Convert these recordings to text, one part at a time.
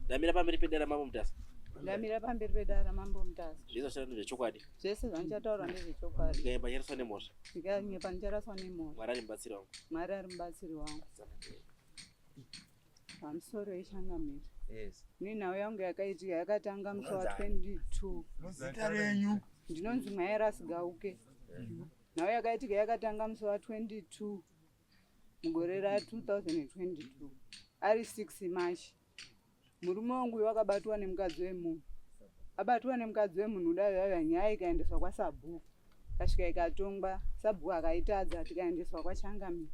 Ndamira pamberi pedare raMambo Mutasa. Ndamira pamberi pedare raMambo Mutasa. Zvese zvachataura ndezvechokwadi. Zvese zvandichataura ndezvechokwadi. Ndikanyepa ndicharaswa nemhosva. Ndikanyepa ndicharaswa nemhosva. Mwari ari mubatsiri wangu. Mwari ari mubatsiri wangu. Pamusoro yechangamire. Yes. Ini nhau yangu yakaitika yakatanga musi wa 22. Zita renyu? Ndinonzi Mwairasi Gauke. Nhau yakaitika yakatanga musi wa 22 mugore ra 2022 ari 6 March. Murume wangu uyu wakabatwa nemukadzi wemunhu. Abatwa nemukadzi wemunhu kudai yaiva nyaya ikaendeswa kwasabhuku. Kasvika ikatongwa, sabhuku akaitadza tikaendeswa kwaChangamire.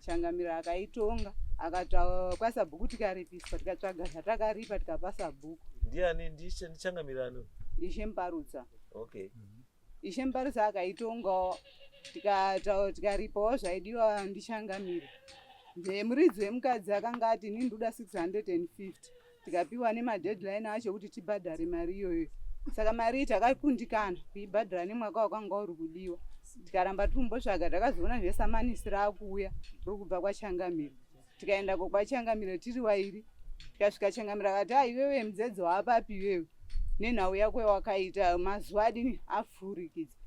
Changamire akaitonga akataura kwasabhuku tikaripiswa tikatsvaga zvatakaripa tikapa sabhuku. Ndiani ndiChangamire ani? Ishe Mparutsa. Okay. Ishe Mparutsa akaitongawo tikaripawo zvaidiwa ndiChangamire. Muridzi wemukadzi akanga ati ini ndoda 650 tikapiwa nemadeadline acho kuti tibhadhare mari iyoyo. Saka mari iyi takakundikana kuibhadhara nemwaka wakanga uri kudiwa. Tikaramba tikumbotsvaga takazoona zvesamanisi raakuuya riri kubva kwaChangamire. Tikaenda kwaChangamire tiri wairi tikasvika Changamire akati ah iwewe mudzedze waapapi iwewe nenhau yako yawakaita mazuva adini apfuurikidza.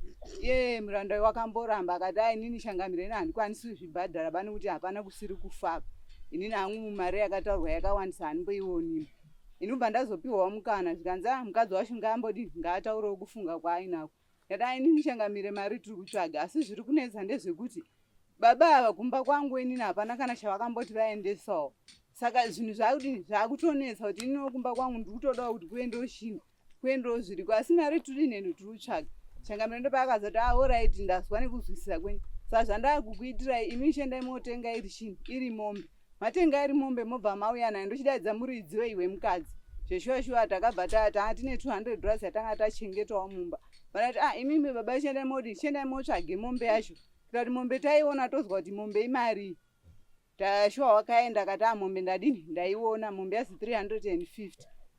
Iye muranda uyu wakamboramba akati ah inini Changamire ini handikwanisi kuzvibhadhara bani kuti hapana kusiri kufaba. Inini hangu mari yakataurwa yakawandisa handimboioniba. Ini kubva ndazopiwawo mukana zvikanzi ah mukadzi wacho ngaambodini ngaataurewo kufunga kwaainako. Ndati ah inini Changamire mari tiri kutsvaga asi zviri kunetsa ndezvekuti baba ava kumba kwangu inini hapana kana chavakamboti vaendesawo. Saka zvinhu zvakudini zvakutonetsa kuti inini kumba kwangu ndiri kutodawo kuti kuendewo chinhu kuendewo zviriko asi mari tiri neno tiri kutsvaga. Changamire ndopaakazoti ah alright ndazwa nekuzwisisa kwenyu. Saka zvandakukuitirai imi chiendai motenga iri chinhu iri mombe. Matenga iri mombe mobva mauya nayo ndochidaidza muridzi wei wemukadzi. Zveshuwa shuwa takabva tanga tine 200 dollars yatanga tachengetawo mumba. Vakati ah imimi baba chiendai modi chiendai motsvage mombe yacho. Tikati mombe taiona tozwa kuti mombe imarii. Tashuwa wakaenda akati ah mombe ndadini ndaiona mombe yazi 350.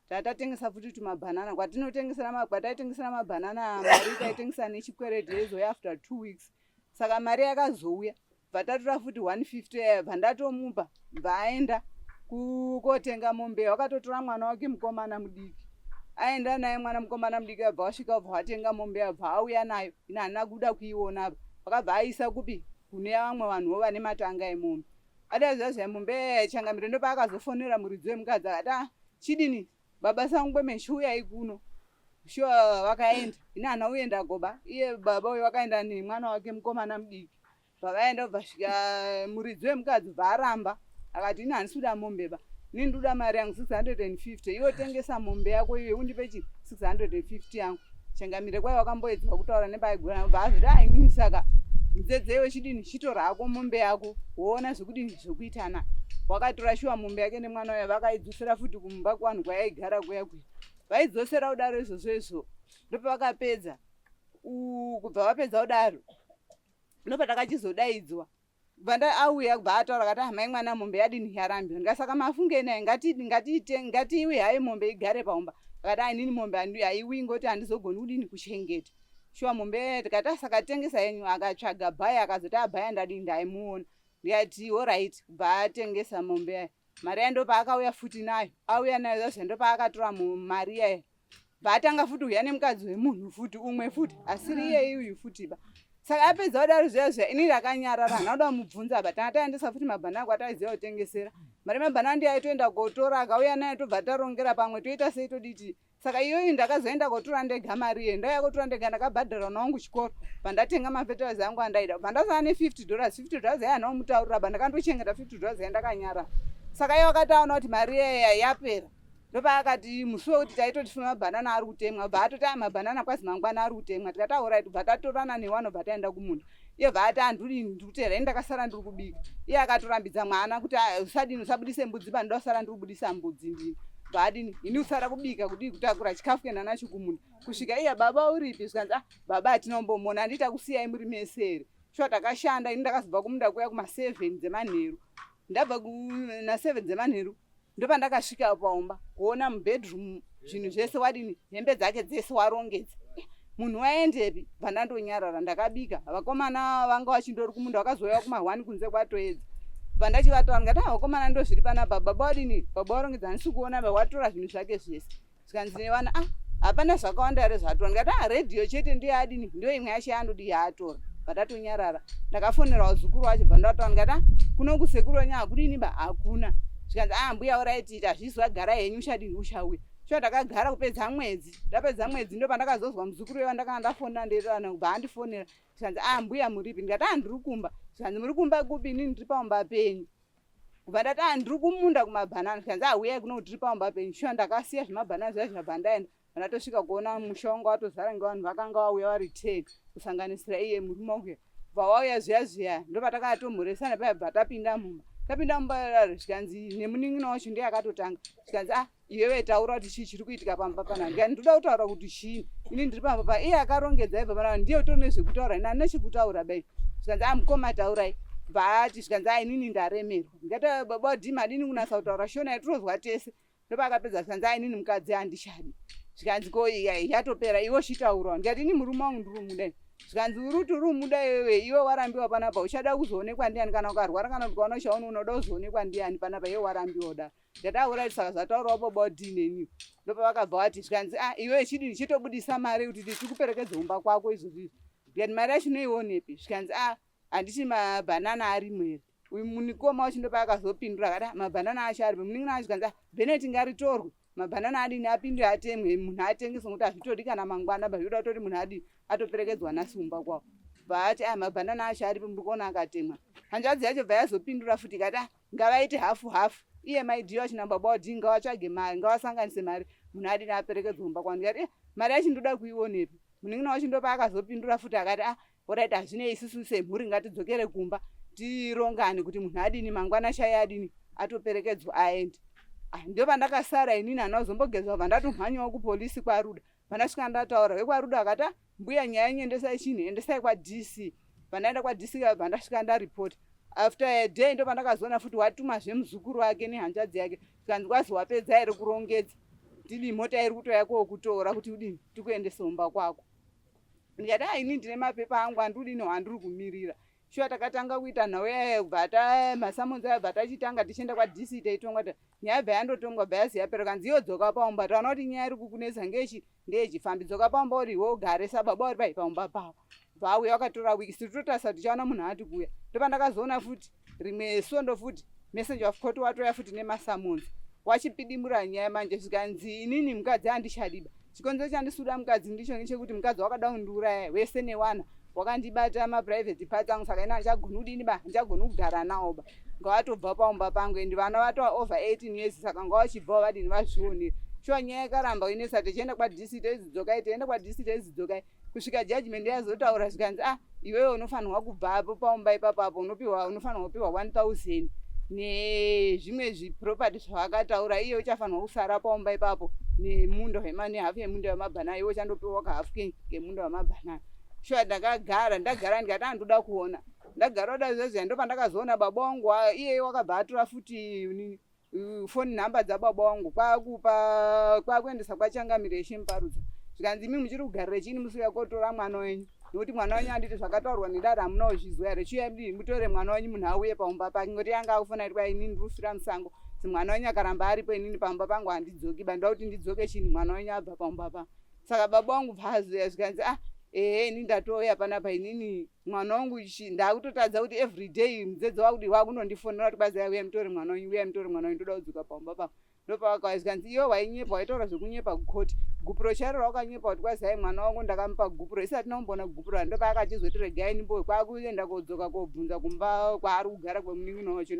Tatatengesa futi tumabhanana kwatinotengesera kwataitengesera mabhanana mari taitengesa nechikwereti yaizouya after 2 weeks. Saka mari yakazouya bva tatora futi 150 yaya bva ndatomupa bva aenda kotenga mombe wakatotora mwana wake mukomana mudiki aenda naye mwana mukomana mudiki abva wasvika bva watenga mombe yabva auya nayo ini handina kuda kuiona apa wakabva aisa kupi kune vamwe vanhuwo vane matanga emombe ada zviya zviya mombe yachangamire ndopaakazofonera muridzi wemukadzi akati ah chidini baba sangweme chiuyai kuno shuwa vakaenda ini handina kuenda goba iye baba uyo wakaenda nemwana wake mukomana mudiki Pavaenda kubva svika muridzi wemukadzi bva aramba akati ini handisi kuda mombe ba ini ndikuda mari yangu 650 iwe tengesa mombe yako iwe undipe chi 650 yangu changamire kwai wakamboedzwa kutaura nepaigona bva azoti ah inini saka mudzedze iwe chidini chitora hako mombe yako woona zvekudini zvekuitana wakatora shuwa mombe yake nemwana uya vakaidzosera futi kumba kuvanhu kwayaigara kuya kuya vaidzosera kudaro izvozvo izvo ndopavakapedza kubva vapedza kudaro ndopatakachizodaidzwa bva auya kubva ataura kati ah, mai mwana mombe yadini yarambiwa ndikasaka mafunge naye ngatiite ngatiiwe hayo mombe igare paumba akati ah, inini mombe haiwi ngoti handizogoni kudini kuchengeta shuwa mombe tikati ah, saka tengesa yenyu akatsvaga bhaya akazoti abhaya ah, ndadini ndaimuona ndikati orit bva atengesa mombe yayo mari yayo ndopaakauya futi nayo auya nayo zvazve ndopaakatora mari yayo bvaatanga futi uya nemukadzi wemunhu futi umwe futi asiri iye uyu futi ba saka apedza kudaro zviya zviya ini ndakanyarara handina kuda kumubvunza ba tanga taendesa futi mabhanana kwataiziva kutengesera mari mabhanana ndiye aitoenda kotora akauya nayo tobva tarongera pamwe toita sei toditi saka iyoyi ndakazoenda kotora ndega mari iye ndauya kotora ndega ndakabhadhara vana wangu chikoro bvandatenga mafetiraizi angu andaida bvandasara ne 50 dollars 50 dollars yaya handina ba ndakandochengeta 50 dollars yaya ndakanyarara saka iye wakati aona kuti mari yaya yapera ndopaakati musi wekuti taitoti funa mabhanana ari kutemwa bva atoti aya mabhanana kwazi mangwana ari kutemwa tikati aorit bva tatorana newano bva taenda kumunda iye bva ati andudini ndiri kutera ini ndakasara ndiri kubika iye akatorambidza mwana kuti usadini usabudise mbudzi pa ndoda kusara ndiri kubudisa mbudzi ndini bva adini ini kusara kubika kudii kutakura chikafu kuenda nacho kumunda kusvika iye baba uripi zvikanzi ah baba hatina kumbomona handiita kusiyai muri mese here shuwa takashanda ini ndakazobva kumunda kuya kuma7 dzemanheru ndabva na7 dzemanheru Ndopandakasvika paumba kuona mubedroom zvinhu zvese wadini hembe dzake dzese warongedza eh, munhu waendepi bva ndandonyarara ndakabika vakomana vanga vachindori kumunda vakazouya kuma1 kunze kwatoedza Bva ndachivataura ndikati ah vakomana ndozviri panapa baba wadini baba warongedza handisi kuona ba watora zvinhu zvake zvese. Zvikanzi nevana ah hapana zvakawanda here zvatora ndikati ah redhiyo chete ndiyo adini ndiyo imwe yacho yaanodi yaatora. Bva tatonyarara ndakafonera vazukuru vacho bva ndavataura ndikati ah kuno kusekuru wenyu hakudini ba hakuna. Zvikanzi ah mbuya uraiti tazvizwa garai henyu uchadini uchauya. Shuwa ndakagara kupedza mwedzi ndapedza mwedzi ndo pandakazozwa muzukuru wewa ndakanga ndafonera ndeana kubva andifonera zvikanzi ah mbuya muripi ndikati ah ndiri kumba zvikanzi muri kumba kupi inini ndiri paumba penyu kubva ndati ah ndiri kumunda kumabhanana zvikanzi ah uyai kuno tiri paumba penyu shuwa ndakasiya zvemabhanana zviya zvabva ndaenda ndatosvika kuona musha wanga watozara ngevanhu vakanga vauya vari 10 kusanganisira iye murume uya bva wauya zviya zviya ndopatakatomhoresana paya bva tapinda mumba tapinda mumba zvikanzi nemunin'ina wacho ndiye akatotanga zvikanzi ah iwewe taura kuti chii chiri kuitika pamba pana ndikati ndoda kutaura kuti chii ini ndiri pamba pa iye akarongedza ibva pana ndiye utori nezvekutaura ini handina chekutaura bai zvikanzi ah mukoma taurai bva ati zvikanzi ah inini ndaremerwa ndikati ah, baba wadhima adini kunasa kutaura shona yatinozwa tese ndopakapedza zvikanzi ah inini mukadzi handichadi zvikanzi ko yatopera iwe uchitaurawo ndikati ini murume wangu ndiri kumuda zvikanzi uri kuti uri kumuda iwewe iwe warambiwa panapa uchada kuzoonekwa ndiani kana ukarwara kana kuti ukaona chaona unoda kuzoonekwa ndiani panapa iwe warambiwa da ndataura saka zvataurawo baba wadii neni ndopavakabva vati zvikanzi ah iwe chidini chitobudisa mari kuti tikuperekedze kumba kwako izvozvi izvi ndikati mari yacho unoionepi zvikanzi ah handiti mabhanana arimo here uyu munikoma wacho ndopaakazopindura akati ah, mabhanana acho aripo munin'ina wacho zvikanzi ah bheneti ngaritorwe mabhanana adini apinde atemwe munhu atengese nokuti hazvitodi kana mangwana ba zvinoda kutoti munhu adini atoperekedzwa nhasi kumba kwavo bvaati ah mabhanana acho aripo muri kuona akatemwa hanzvadzi yacho bva yazopindura futi ikati ah ngavaite hafu hafu iye maidhiyo acho nababa wadii ngavatsvage mari ngavasanganise mari munhu adini aperekedzwe kumba kwavo ndikati eh, mari yacho ndoda kuionepi munin'ina wacho ndopaakazopindura futi akati ah alright hazvinei isusu semhuri ngatidzokere kumba tirongane kuti munhu adini mangwana chai adini atoperekedzwa aende ah, ndio pandakasara inini handina kuzombogezwa bva ndatomhanyawo kupolisi kwaruda pandasvika ndataura vekwaruda akati ah, mbuya nyaya yenyu endesai chini endesai kwaDC pandaenda kwaDC bva ndasvika ndaripota after a day ndo pandakazoona futi watumazve muzukuru wake nehanzvadzi yake zvikanzi kwazi wapedza here kurongedza tidi mota iri kutoya kokutora kuti udini tikuendese kumba kwako ndikati ah ini ndine mapepa angu andidini handiri kumirira shuwa takatanga kuita nhau yaya bva ta masamonzi aya bva tachitanga tichienda kwaDC teitongwa nyaya bva yandotongwa bva yazi yapera kanzi iyo dzoka paumba taona kuti nyaya iri kukunetsa ngechi ndeyechifambi dzoka paumba uri iwe ugare sababa uri pai paumba pavo bva auya wakatora wiki tiri totarisa tichaona munhu ati kuuya ndopandakazoona futi rimwe svondo futi messenger of court watoya futi nemasamonzi wachipidimura nyaya manje zvikanzi inini mukadzi handichadiba chikonzero chandisuda mukadzi ndicho ngechekuti mukadzi wakada kundiuraya wese newana wakandibata maprivate parts angu saka ina handichagoni kudini ba handichagoni kugara nawo ba ngavatobva paumba pangu and vana vatova over 18 years saka ngavachibvawo vadini vazvionera shuwa nyaya yakaramba inesa tichienda kwaDC teizidzokai tienda kwaDC teizidzokai kusvika judgment yazotaura zvikanzi ah iwewe unofanirwa kubvapo paumba ipapapo unopiwa unofanirwa kupiwa 1000 nezvimwe zviproperty zvavakataura iye uchafanirwa kusara paumba ipapo nemunda nehafu yemunda wemabhanana iwe uchandopiwa kahafu kemunda wemabhanana shuwa ndakagara ndagara ndikati andoda kuona ndagara kuda zvezviya ndopandakazoona baba wangu iyeye wakabva atora futi foni nhamba dzababa wangu kwakupa kwakuendesa kwachangamire Ishe Muparutsa zvikanzi imi muchiri kugarira chini musiuya kotora mwana wenyu nokuti mwana wenyu anditi zvakataurwa nedare hamuna kuzvizwa here chiuyai mudii mutore mwana wenyu munhu auye paumba pake ngoti yanga akufona kuti kwai inini ndiri musango si mwana wenyu akaramba aripo inini paumba pangu handidzoki ba ndoda kuti ndidzoke chini mwana wenyu abva paumba pangu saka baba wangu bvazoya zvikanzi ah ehe ini ndatouya panapa inini mwana wangu ndakutotadza kuti everyday mudzedze wakudi wakunondifonera kuti bazai uya mutore mwana wenyu uya mutore mwana wenyu ndoda kudzoka paumba pangu ndopavakauya zvikanzi iwe wainyepa waitaura zvekunyepa kukoti gupuro chairo rawakanyepa kuti kwazai mwana wangu ndakamupa gupuro isati naumboona gupuro ndopaakachizoti regai ndimbo kwakuenda kodzoka kobvunza kumba kwaari kugara kwemunin'ina wacho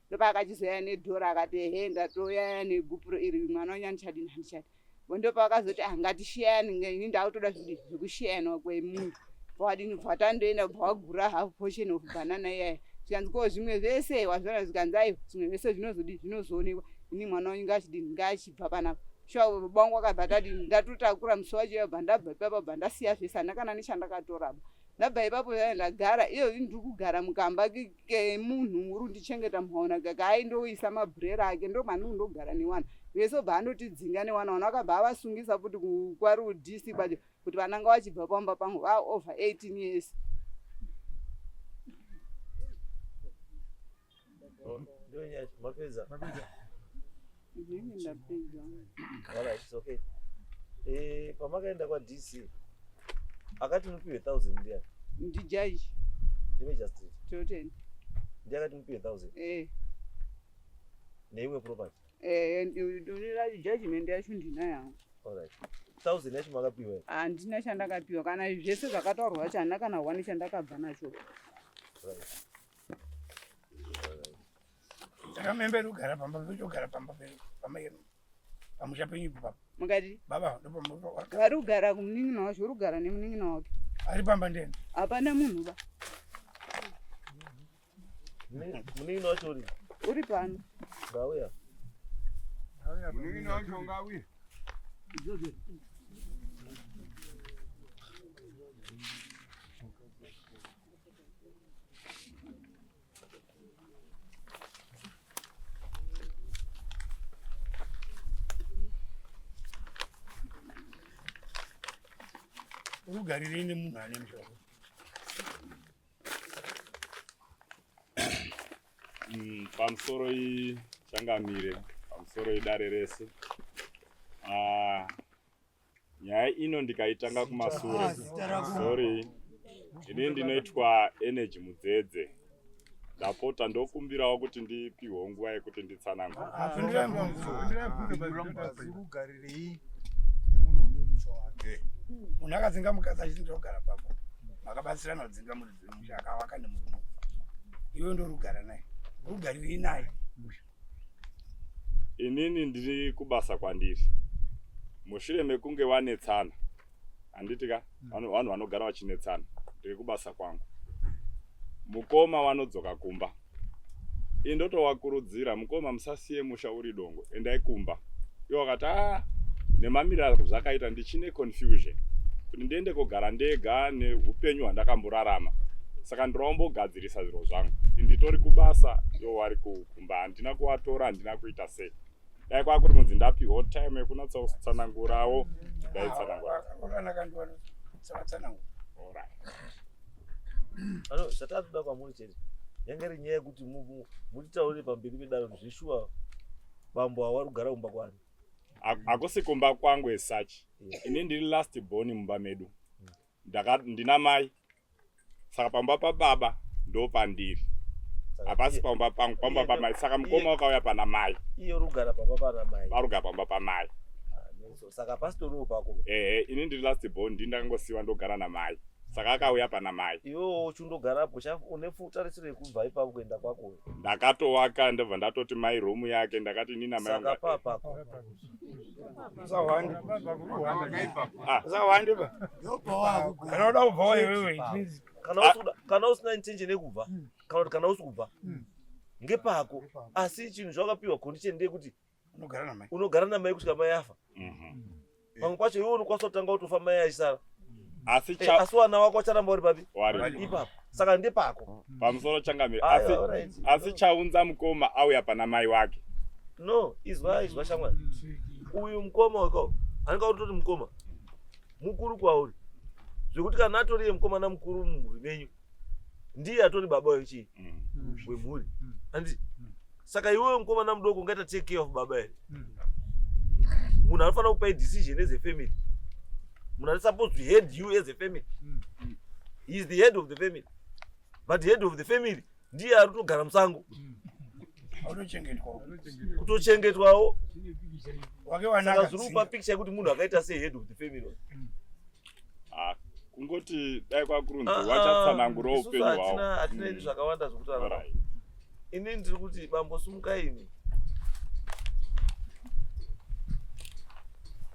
ndopaakachizoya nedhora akati ehe ndatoya negupuro iri mwana wenyu handichadi handichadi ndopavakazoti ah ngatishiyani ini ndakutoda zvekushiyana kwemunhu wadini bva tandoenda bva wagura half portion of banana iyaya zvikanzi ko zvimwe zvese wazviona zvikanzi aiwa zvimwe zvese zvinozodi zvinozoonekwa ini mwana wenyu ngachidini ngachibva panapa shuwa baba wangu akabva tadini ndatotakura musi wacho yabva ndabva ipapa bva ndasiya zvese handina kana nechandakatoraba ndabva ipapo ndagara iyo ndiri kugara mukamba kemunhu uri kundichengeta muhaona kaaindoisa mabhurera ake ndo mandiri kundogara newana vese obva andotidzinga newana wana vakabva avasungisa futi kwarudc kwacho kuti vananga vachibva pamba pangu va over 18 years. Oh, ndiyo nyaya yacho. Mapedza. Ndinenge ndapedza. Alright, it's okay. Eh, pamakaenda kwaDC akati mupiwe 1000 ndiani? Ndijaji Ndimagistrate. Toteni. Ndiye akati mupiwe 1000 Eh. neimwe property. Eh, judgment yacho ndinayo yangu. Alright. 1000 yacho makapiwa here? Handina chandakapiwa kana zvese zvakataurwa zvacho handina kana one chandakabva nacho. Right. Alright. Saka membe kugara pamba pedu togara pamba pedu pamba yedu pamusha penyu ipo papa Mukati baba ndopamuka vari kugara kumunin'ina wacho uri kugara nemunin'ina wake. ari pamba ndeni Hapana munhu ba Munin'ina wacho uri? uri pano. Ngauya. Munin'ina wacho ngauye. Ugarirei nemunhu ane musha Pamusoro ichangamire, pamusoro idare rese. Ah, nyaya ino ndikaitanga kumasure. Ah, Sorry. Ini ndinoitwa Energy Mudzedze. Ndapota ndokumbirawo kuti ndipihwe nguva yekuti nditsanangure. Apindurai mubvunzo. Ugarirei nemunhu une musha wake? Munhu akadzinga mukadzi achiti ndogara pako, makabatsirana kudzinga muridzi wemusha akavaka nemurume, iwe ndorugara naye, ugarirei naye musha? Inini ndiri kubasa kwandiri. Mushure mekunge wanetsana, handiti ka, vanhu vanhu vanogara vachinetsana, ndiri kubasa kwangu. Mukoma vanodzoka kumba. Ini ndotovakurudzira, mukoma musasiye musha uri dongo, endai kumba. Ivo vakati ah, nemamiriro zvakaita ndichine confusion kuti ndiende kogara ndega neupenyu hwandakamborarama, saka ndinombogadzirisa zviro zvangu. Nditori kubasa, ivo vari kumba, handina kuvatora, handina kuita sei. Dai kwakuri kunzi ndapiwa time yekunatsa kutsanangurawo, ndaitsanangura. Wakanaka, ndiwanotsanangura. Alright. Ano zvatatoda kwamuri chete. Yanga iri nyaya yekuti mutitaurire pamberi pedare kuti zveshuwa bambo ava vari kugara kumba kwani. Hakusi kumba kwangu as such. Ini ndiri last born mumba medu. Ndina mai, saka pamba pababa ndo pandiri. Hapasi pamba pangu, pamba pamai. Saka mukoma wakauya pana mai. Iye uri kugara pamba pana mai. Vari kugara pamba pamai. Ah, saka pasitoriwo pako. Ehe, ini ndiri last born, ndini ndakangosiyiwa ndogara namai, saka akauya pana mai. Iwewo uchindogarapo, une tarisiro yekubva ipapo kuenda kwako? Ndakatovaka, ndobva ndatoti mai room yake, ndakati ini namai Saka vangu. papako. Usahwande. Ah. Usahwande ba. Kana uda kubvawo iwewe, it means Kana Ah. kana usina intention yekubva, kana kuti kana usi kubva ngepako, asi chinhu zvawakapiwa condition ndeyekuti unogara namai. Unogara namai kusvika mai afa. Pamwe pacho iwe unokwanisa kutanga kutofa mai achisara. Asi Asi wana wako acharamba uri papi? Wari ipapo, saka ndepako. Pamusoro changamire. Aiwa, Asi alright. asi chaunza mukoma auya pana mai wake. No, izwa, izwa shamwari, uyu mukoma wako anenge autoti mukoma mukuru kwauri, zvekuti kana atoriye mukomana mukuru mumhuri menyu, ndiye atori baba wechii wemhuri, handiti? Saka iwewe mukomana mudoko ungaita take care of baba here? Munhu anofanira kupai decision as a family, munhu ari supposed to head you as a family. He is the head of the family, but the head of the family ndiye ari kutogara musango. Autochengetwawo. Kutochengetwawo. Wake Saka wanaka. zviri kupa picture yekuti munhu akaita sei head of the family? Ah, kungoti dai kwakurunzi Ah, ah, wachatsanangurawo isusu upenyu hwavo. hatina idi zvakawanda zvekutaura. Alright. Inini ndiri kuti bambo sumukai imi,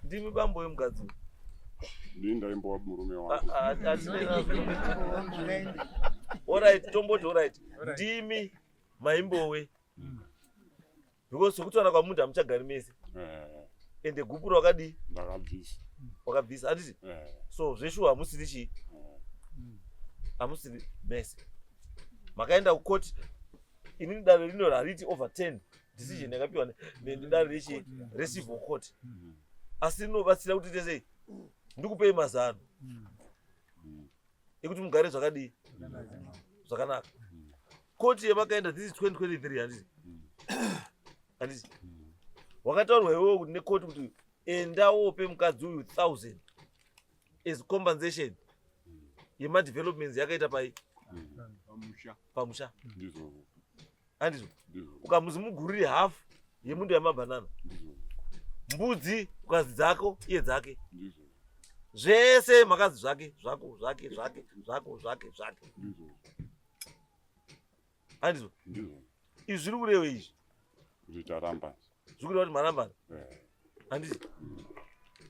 ndimi bambo wemukadzi uyu. Ndini ndaimbowa murume wangu. Ah, ah, alright, tomboti alright, ndimi maimbowe, because sokutaura kwamunhu hamuchagari mese. Ende gupuro wakadii? Ndakabvisa. Wakabvisa, handiti? So zveshuwa hamusiri chii, hamusiri mese, makaenda kukoti. Inini dare rino hariti over 10 decision yakapiwa nedare rechi recivil court, asi rinobatsira kuti tesei ndikupei mazano ekuti mugare zvakadii, zvakanaka. Koti yamakaenda, this is 2023, handiti? Handiti wakataurwa iwewe kuti nekoti kuti enda wope mukadzi uyu 1000 as compensation yemadevelopments yakaita pai? Pamusha. Pamusha. Ndizvo. Handizvo? Ndizvo. Ukamuzi mugurire hafu yemundo yamabhanana. Ndizvo. Mbudzi ukazi dzako, iye dzake. Ndizvo. Zvese makazi zvake, zvako, zvake, zvake, zvako, zvake, zvake. Ndizvo. Handizvo? Ndizvo. Izvi zviri kureva izvi? Kuti taramba. Zviri kureva kuti marambana? Eh. Handiti?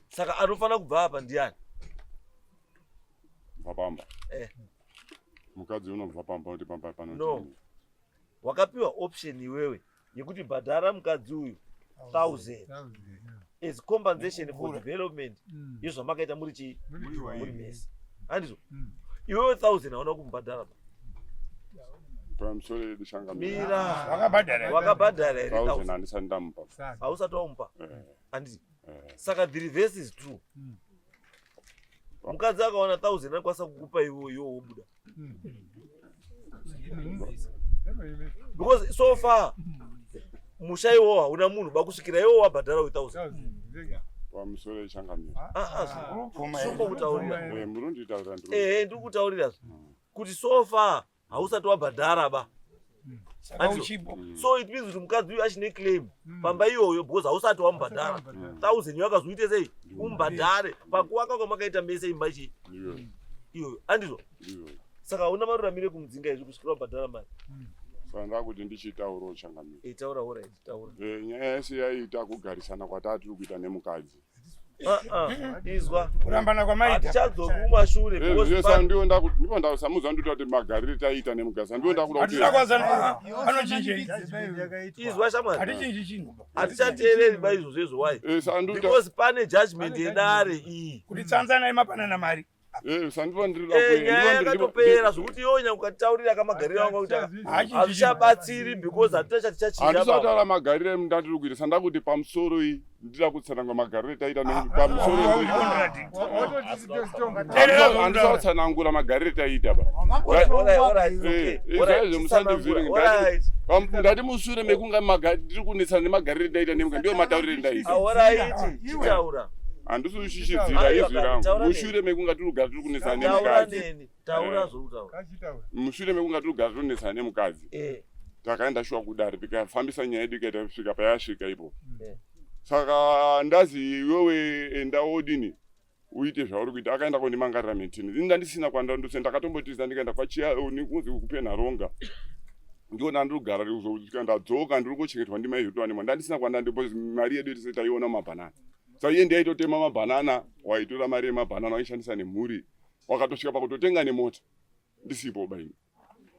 Saka anofanira kubva apa ndiani? Bva pamba. Eh. Mukadzi unobva pamba kuti pamba pano. No. Wakapiwa option iwewe yekuti bhadhara mukadzi uyu 1000 as compensation for development yezvamakaita muri chii, muri mese, handizvo? Iwewe 1000 hauna kumubhadhara. Pamusoro yedu, changamire. Mira. Wakabhadhara. Wakabhadhara here 1000? 1000? Handisati ndamupa. Hausati wamupa? Eh. Handiti? Eh. Saka the reverse is true. Mukadzi akawana 1000 anokwanisa kukupa iwewe, iwe wobuda, because so far musha iwowo hauna munhu bakusvikira iwewe wabhadhara we1000. Pamusoro, changamire. Sungokutaurira. Eh, muri kunditaurira, ndiri. Ehe, ndiri kutaurira kuti so far hausati wabhadhara ba. Saka Handizvo? uchipo. So it means kuti mukadzi uyu achine claim pamba iyoyo because hausati wamubhadhara 1000. Yakazoite sei umubhadhare pakuwaka kwamakaita mese imba ichi Ndizvo. iyoyo, handizvo? Ndizvo. Saka hauna maruramiro ekumudzinga izvi kusvikira wabhadhara mari. Saka ndakuti ndichitaurawo, changamire. Eh, taura. Alright, taura. Eh, nyaya yese yaiita kugarisana kwatatiri kuita nemukadzi. Ah, ah, izwa. Kurambana kwamaita. Hatichadzoki kumashure because Ndipo ndakusamudza ndikuita kuti magariro taiita nemukadzi ndiwo ndakuda kuti Hatisina kwazana, anochinjei? Izwa shamwari. Hatichinji chinhu. Hatichateereri baizvozvo izvo. Why? Eh, sanduita Because pane judgment yedare iyi. Kuti tsanzanai mapanana mari. Sandipo ndirida. Eh, nyaya yakatopera zvokuti iwo nyangwe ukatitaurira kamagariro angu akuita, hazvichabatsiri because hatina chatichachinja. Handisataura magariro emundandiri kuita, sandakuti pamusoro iyi ndida kutsanangura magariro taita pamusoro. Handisatsanangura magariro taita ba. Izvaizvo musandivhiringi. Ndati mushure mekunga ndiri kunetsana nemagariro ndaita nemuka, ndiyo matauriro ndaita. Alright, chitaura. Handisi kushishidzira Aiwa, izwi rangu. taura Mushure mekunga tiri kugara tiri kunetsana Taura nemukadzi. neni, taura zvoutaura. Mushure mekunga tiri kugara tiri kunetsana nemukadzi, takaenda shuwa kudare, tikafambisa nyaya yedu ikaita kusvika payasvika ipo. Saka ndazi iwewe enda wodini, uite zvauri kuita. Akaenda kondimangarira maintenance. Ini ndandisina kwandandose, ndakatombotiza ndikaenda kwachiya kunzi kuPenharonga, ndiona ndiri kugara kuzosvika ndadzoka, ndiri kuchengetwa ndimai zvotowanemwa. Ndandisina kwandandi because mari yedu tese taiona mumabhanana. Saka iye ndiaitotema mabhanana, waitora mari yemabhanana waishandisa nemhuri, wakatosvika pakutotenga nemota ndisipo baini.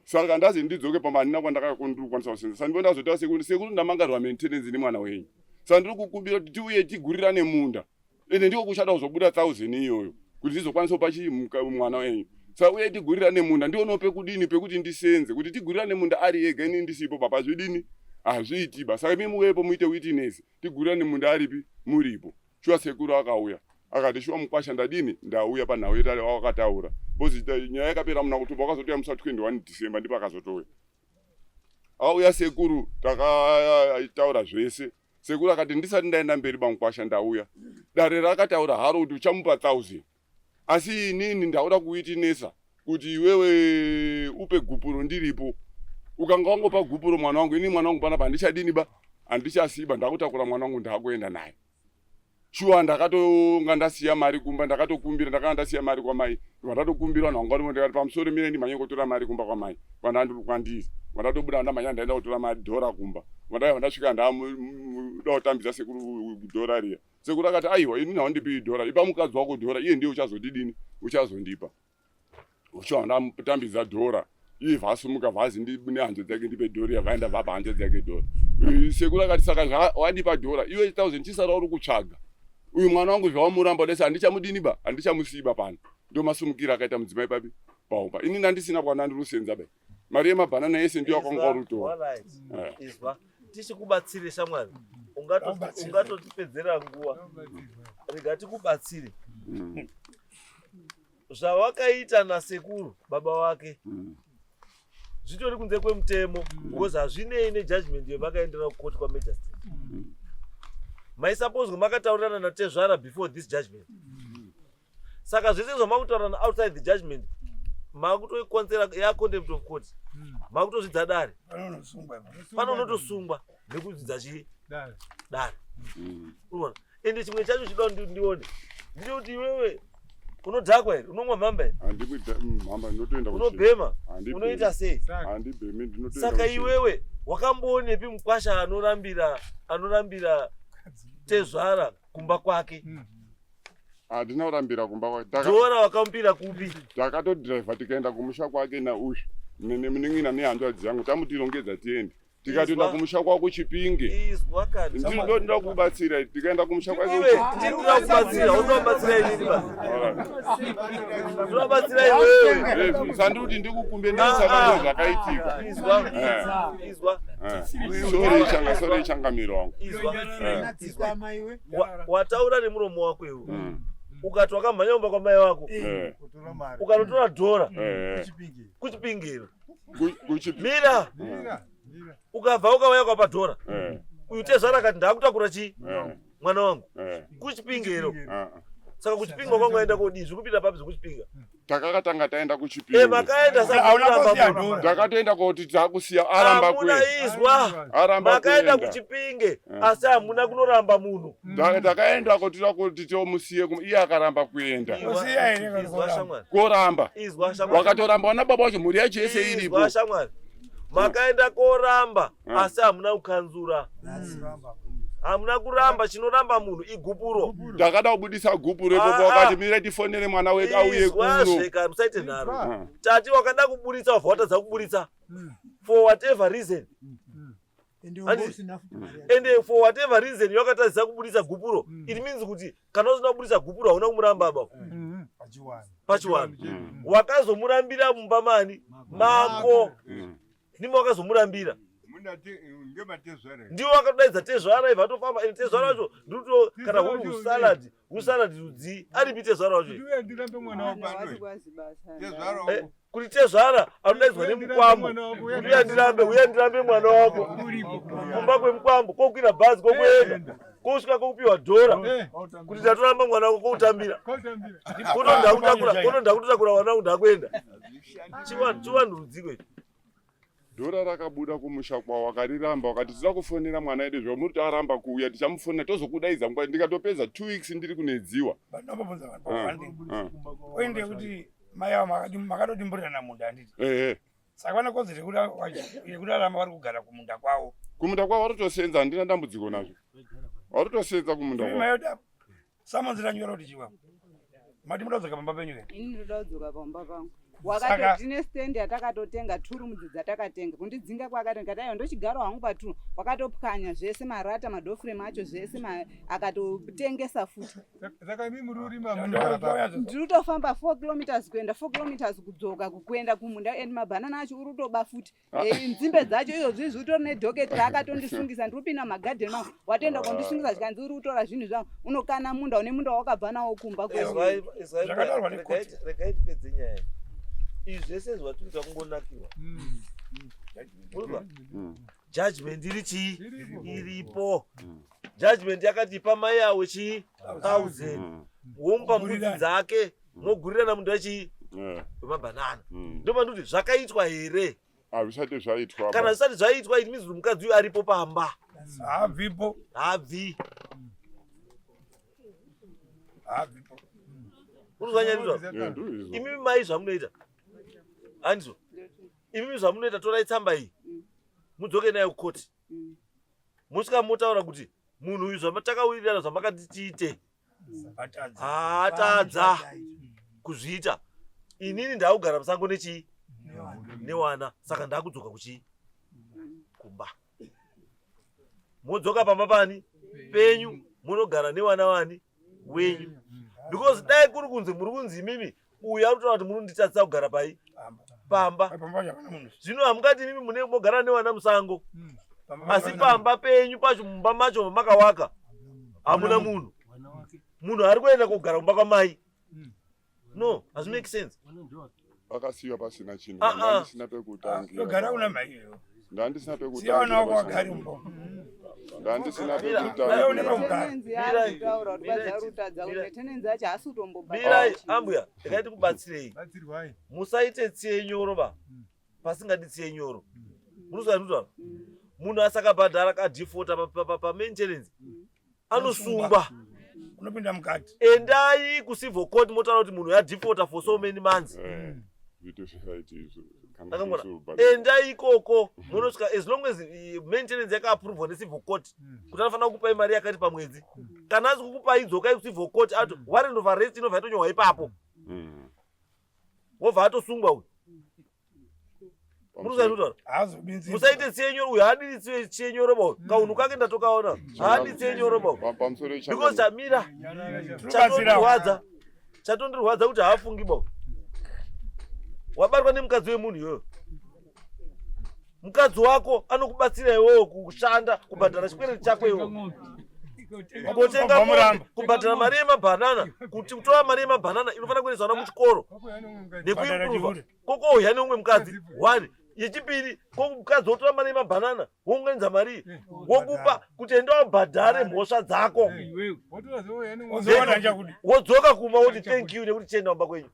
Saka ndazi ndidzoke pamba, handina kwandakakwanisa kusenza. Saka ndipo ndazotaura sekuru, sekuru, ndamangarirwa maintenance nemwana wenyu, saka ndiri kukumbira kuti tiuye tigurirane munda, ende ndiko kuchada kuzobuda 1000 iyoyo kuti ndizokwanisa kupa chii mwana wenyu. Saka uye tigurirane munda, ndionawo pekudini pekuti ndisenze, kuti tigurirane munda ari ega, ini ndisipo papa zvidini, hazviiti ba. Saka imi muvepo muite witness, tigurirane munda aripi muripo. Shuwa sekuru akauya akati, "Shuwa mukwasha, ndadini, ndauya panhau yetare wakataura," because nyaya yakapera muna October, wakazotouya musi wa21 December, ndipo akazotouya. Auya sekuru, takataura zvese. Sekuru akati, "Ndisati ndaenda mberi, bamukwasha, ndauya. Dare rakataura haro kuti uchamupa 1000, asi inini ndauda kuwitinesa kuti iwewe upe gupuro ndiripo. Ukanga wangopa gupuro mwana wangu, ini mwana wangu panapa handichadini ba, handichasiba. Ndakutakura mwana wangu, ndakuenda naye." Shuwa ndakatonga ndasiya mari kumba, ndakatokumbira, ndakanga ndasiya mari kwamai, vandatokumbira vanhu vanga varimo. Ndikati, "Pamusoro, mire ndimhanye kutora mari kumba kwamai kwandandiri kwandiri." Vandatobuda, ndamhanya, ndaenda kutora mari dhora kumba. Vandaiva ndasvika, ndamuda kutambidza sekuru dhora riya. Sekuru akati, "Aiwa, inini haundipi dhora, ipa mukadzi wako dhora, iye ndiye uchazondidini, uchazondipa." Shuwa ndamutambidza dhora, iye vhasumuka vhazi nehanzvadzi dzake, "Ndipe dhora." Iya vaenda vapa hanzvadzi yake dhora. Sekuru akati, "Saka zvawandipa dhora iwe 1000 chisara uri kutsvaga uyu mwana wangu, zvawamuramba dese, handichamudini ba, handichamusiba pano." Ndo masumukiro akaita mudzimai papi paumba. Ini ndandisina kwana ndiri kusenza ba, mari yemabhanana yese ndiyo akanga uri. Alright. Eh. Izwa, tichikubatsire shamwari. Ungatotipedzera nguva, rega tikubatsire. Zvawakaita nasekuru baba wake. Zvitori kunze kwemutemo because hazvinei nejudgment yemakaendera kukoti kwamagistrate. Maisapozwa makataurirana natezvara before this judgment. Saka zvese zvamakutaurirana outside the judgment makutoikonzera yacontempt of court, makutozvidza dare. Pano unotosungwa nekuzvidza chii dare. Unoona? Ende chimwe chacho chida ndione ndechekuti iwewe unodhakwa here, unomwa mhamba here? Handimwi mhamba, ndinotoenda. Unobhema? Unoita sei? Handibhemi, ndinotoenda. Saka iwewe wakamboonepi mukwasha anorambira tezvara kumba kwake? Handina kurambira kumba kwake. Dhora wakamupira kupi? Takatodhiraivha tikaenda kumusha kwake nauyu nemunin'ina nehanzvadzi yangu, tamutirongedza tiende, tikatoenda kumusha kwako Chipinge. Izwa kani. Ndinoda kubatsira, tikaenda kumusha kwake. Iwe, tinoda kubatsira, unobatsira inini ba? Unobatsira iwewe. Sandiri kuti ndikukumbe ndisaka zvakaitika. Izwa. Izwa. Sorry changa, sorry changamiro wangu. Izwa. Izwa. Wataura nemuromo wako iwe, ukati wakamhanya kumba kwamai wako, ukanotora dhora kuChipingiro. Mira, ukabva ukauya kwapa dhora, uyu tezvara akati ndaakutakura chii mwana wangu kuChipingiro. Saka kuChipinga kwanga waenda kodii? Zviri kupinda papi zvekuChipinga? Takakatanga taenda kuChipinge. Makaenda. Hauna kusiya. Takatoenda koti takusiya, aramba Hamuna kuenda. Izwa. Aramba Makaenda kuenda. kuChipinge, asi hamuna kunoramba munhu. Takaenda kotira kuti tomusiye, iye akaramba kuenda. Kusiya here kana Izwa, kuramba? shamwari. Koramba. Izwa, shamwari. Wakatoramba wana baba wacho, mhuri yacho yese iripo. Izwa, shamwari, makaenda koramba, asi hamuna kukanzura, hamuna kuramba. Chinoramba munhu igupuro. Takada kubudisa gupuro ipopo, wakati mire tifonere mwana wedu auye Izwa. kuno. Zveka musaite nharo. Tati wakada kuburitsa, wabva watadza kuburitsa for whatever reason. Ende for whatever reason yakatadzisa kuburitsa gupuro, it means kuti kana usina kuburitsa gupuro, hauna kumuramba aba pachiwanhu. Wakazomurambira mumba mani mako? Ndimo wakazomurambira? Ndiwo wakatodaidza tezvara, ibva atofamba. Ende tezvara wacho ndikuto kana huri usalad, usalad rudzii? Aripi tezvara wacho? Wati kwazi basa. Kuti tezvara anodaidzwa nemukwambo kuti uya ndirambe, uya ndirambe mwana wako kumba kwemukwambo, kokwira bhazi, kokuenda, kosvika, kokupiwa dhora kuti ndatoramba mwana wako, koutambira, koto ndakutotakura mwana wangu, ndakuenda. Chivanhu rudziko ichi? Dhora rakabuda kumusha kwawo, akariramba, wakati tida kufonera mwana wedu, zvamuri aramba kuuya, tichamufonera tozokudaidza nguva. Ndikatopedza 2 weeks ndiri kunedziwa. Ndinombobvunza vanhu oende kuti mai avo makatodimburirana munda, handiti? Ehe. Saka vane kodzero yekurarama vari kugara kumunda kwavo. Kumunda kwavo varitosenza, handina dambudziko nazvo, varitosenza kumunda kwavo. Mayoda summons ranyora kuti chiwa mati muda kudzoka pamba penyu here? Ini ndoda kudzoka pamba pangu. Wakatotine stand yatakatotenga, two rooms dzatakatenga. Kundidzinga kwakati ndikati aiwa, ndochigara hangu patwo. Wakatopwanya zvese, marata, madoorframe acho zvese, akatotengesa futi. Saka imi muri urima munogara pa Ndiri kutofamba 4 kilometers kuenda, 4 kilometers kudzoka, kuenda kumunda, and mabhanana acho uri kutoba futi. Nzimbe dzacho izvozvi utori nedocket raakatondisungisa. Ndiri kupinda mumagadheni mangu, watoenda kondisungisa, zvikanzi uri kutora zvinhu zvangu, unokana munda, une munda wakabva nawo kumba kwedu. Zvakataurwa nekoti. Regai tipedze nyaya iyi. Izvi zvese zvatiri kungonakirwa. Urikwa? Judgment iri chii? Iripo. Judgment yakati ipa mai awo chii? 1000. Womupa mbudzi dzake, mogurirana munda wechii? Wemabhanana. Ndopandikuti zvakaitwa here? Hazvisati zvaitwa. Kana zvisati zvaitwa, it means kuti mukadzi uyu aripo pamba. Haabvipo. Habvi. Haabvipo. Urikuzvanyanyiswa? Eh, ndizvo. Imimi mai, zvamunoita handizvo. Imimi zvamunoita, torai tsamba iyi, mudzoke nayo kukoti, musvika motaura kuti munhu uyu zvamatakawirirana, zvamakati tiite, Atadza. Haatadza kuzviita. Inini ndakugara musango nechii? Newana. Saka ndakudzoka kuchii? Kumba. Modzoka pamba pani penyu, munogara newana wani wenyu, because dai kuri kunzi muri kunzi imimi uyu ari kutaura kuti muri kunditadzisa kugara pai? Pamba. Pamba pacho hapana munhu. Zvino hamungati imimi mune mogara newana musango, Pamba asi pacho hapana. pamba penyu pacho, mumba macho mamakawaka, hamuna munhu. Munhu ari kuenda kogara kumba kwamai, no, hazvimake sense. Pakasiyiwa pasina chinhu. Ah, ah. Ndandisina pekutangira. Togara kuna mai iyoyo. Ndandisina Siya vana pekutangira. wako vagare mumba. Ndandisina Mira. pekutangira. Tenenzi Mirai. yaakutaura kuti Mirai. vadzarutadza Mirai. kuti tenenzi yacho haasi kutombobhadhara Mirai chinhu. ambuya, regai tikubatsirei. Batsirwai. Musaite tsiye nyoro ba. Pasingadi tsiye nyoro. Munozwa ndikutaura? Munhu asakabhadhara kadefaulta pa maintenance anosungwa. Unopinda mukati. Endai kucivil court motaura kuti munhu yadefaulta for so many months. Eh, zviito zvisaiti izvo. Kana Ndakangona. zvichizobhadhara. Endai ikoko munosvika as long as maintenance yakaaprovwa necivil court kuti anofanira kukupai mari yakati pamwedzi. Kana asi kukupai dzokai kucivil court ato warrant of arrest inobva yatonyorwa ipapo. Wobva atosungwa uyu. Munozwa ndikutaura? Haazobinzi. Musaite tsiye nyoro uyu haadiri tsiye nyoro ba uyu. Kaunhu kake ndatokaona. Haadi tsiye nyoro ba uyu. Pamusoro Because chamira Tinobatsira. chatondirwadza. Chatondirwadza kuti haafungi ba uyu. Wabatwa nemukadzi wemunhu iyoyo. Mukadzi wako anokubatsira iwewe kushanda kubhadhara chikwereti chako iwewe. Kutenga Kubva muramba. mombe, kubhadhara mari yemabhanana, kuti kutora mari yemabhanana inofanira kuendesa vana kuchikoro Bhadhara nekuimprova. chihure. Kokouya neumwe mukadzi one yechipiri ko mukadzi wotora mari yemabhanana wounganidza mari iyi wokupa kuti enda wabhadhare mhosva dzako Uzoona chakuti. wodzoka kumba woti thank you nekuti chienda kumba kwenyu.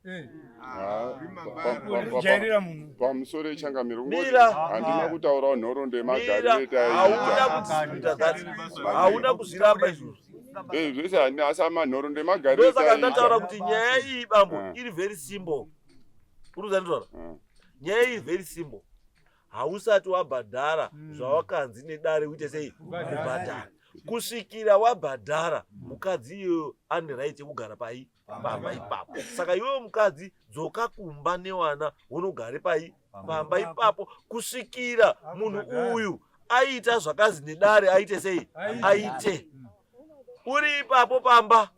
Jairira munhu. Pamusoro echangamiro kungoti Mira. handina kutaurawo nhoroondo Mira, yemagariro hauna etaiita. kudisputa that, hauna kuzviramba izvozvo. Eh, zvese handina asi manhoroondo emagariro Ndosaka ndataura etaiita. kuti nyaya iyi bambo iri very simple. Uri kuzanditaura? Nyaya iyi very simple. Hausati wabhadhara zvawakanzi nedare uite sei kubhadhara. Kusvikira wabhadhara mukadzi iyoyo ane right yekugara pai pamba ipapo. Saka iwewe mukadzi dzoka kumba newana wonogare pai pamba ipapo kusvikira munhu uyu aita zvakazi nedare aite sei aite. Uri ipapo pamba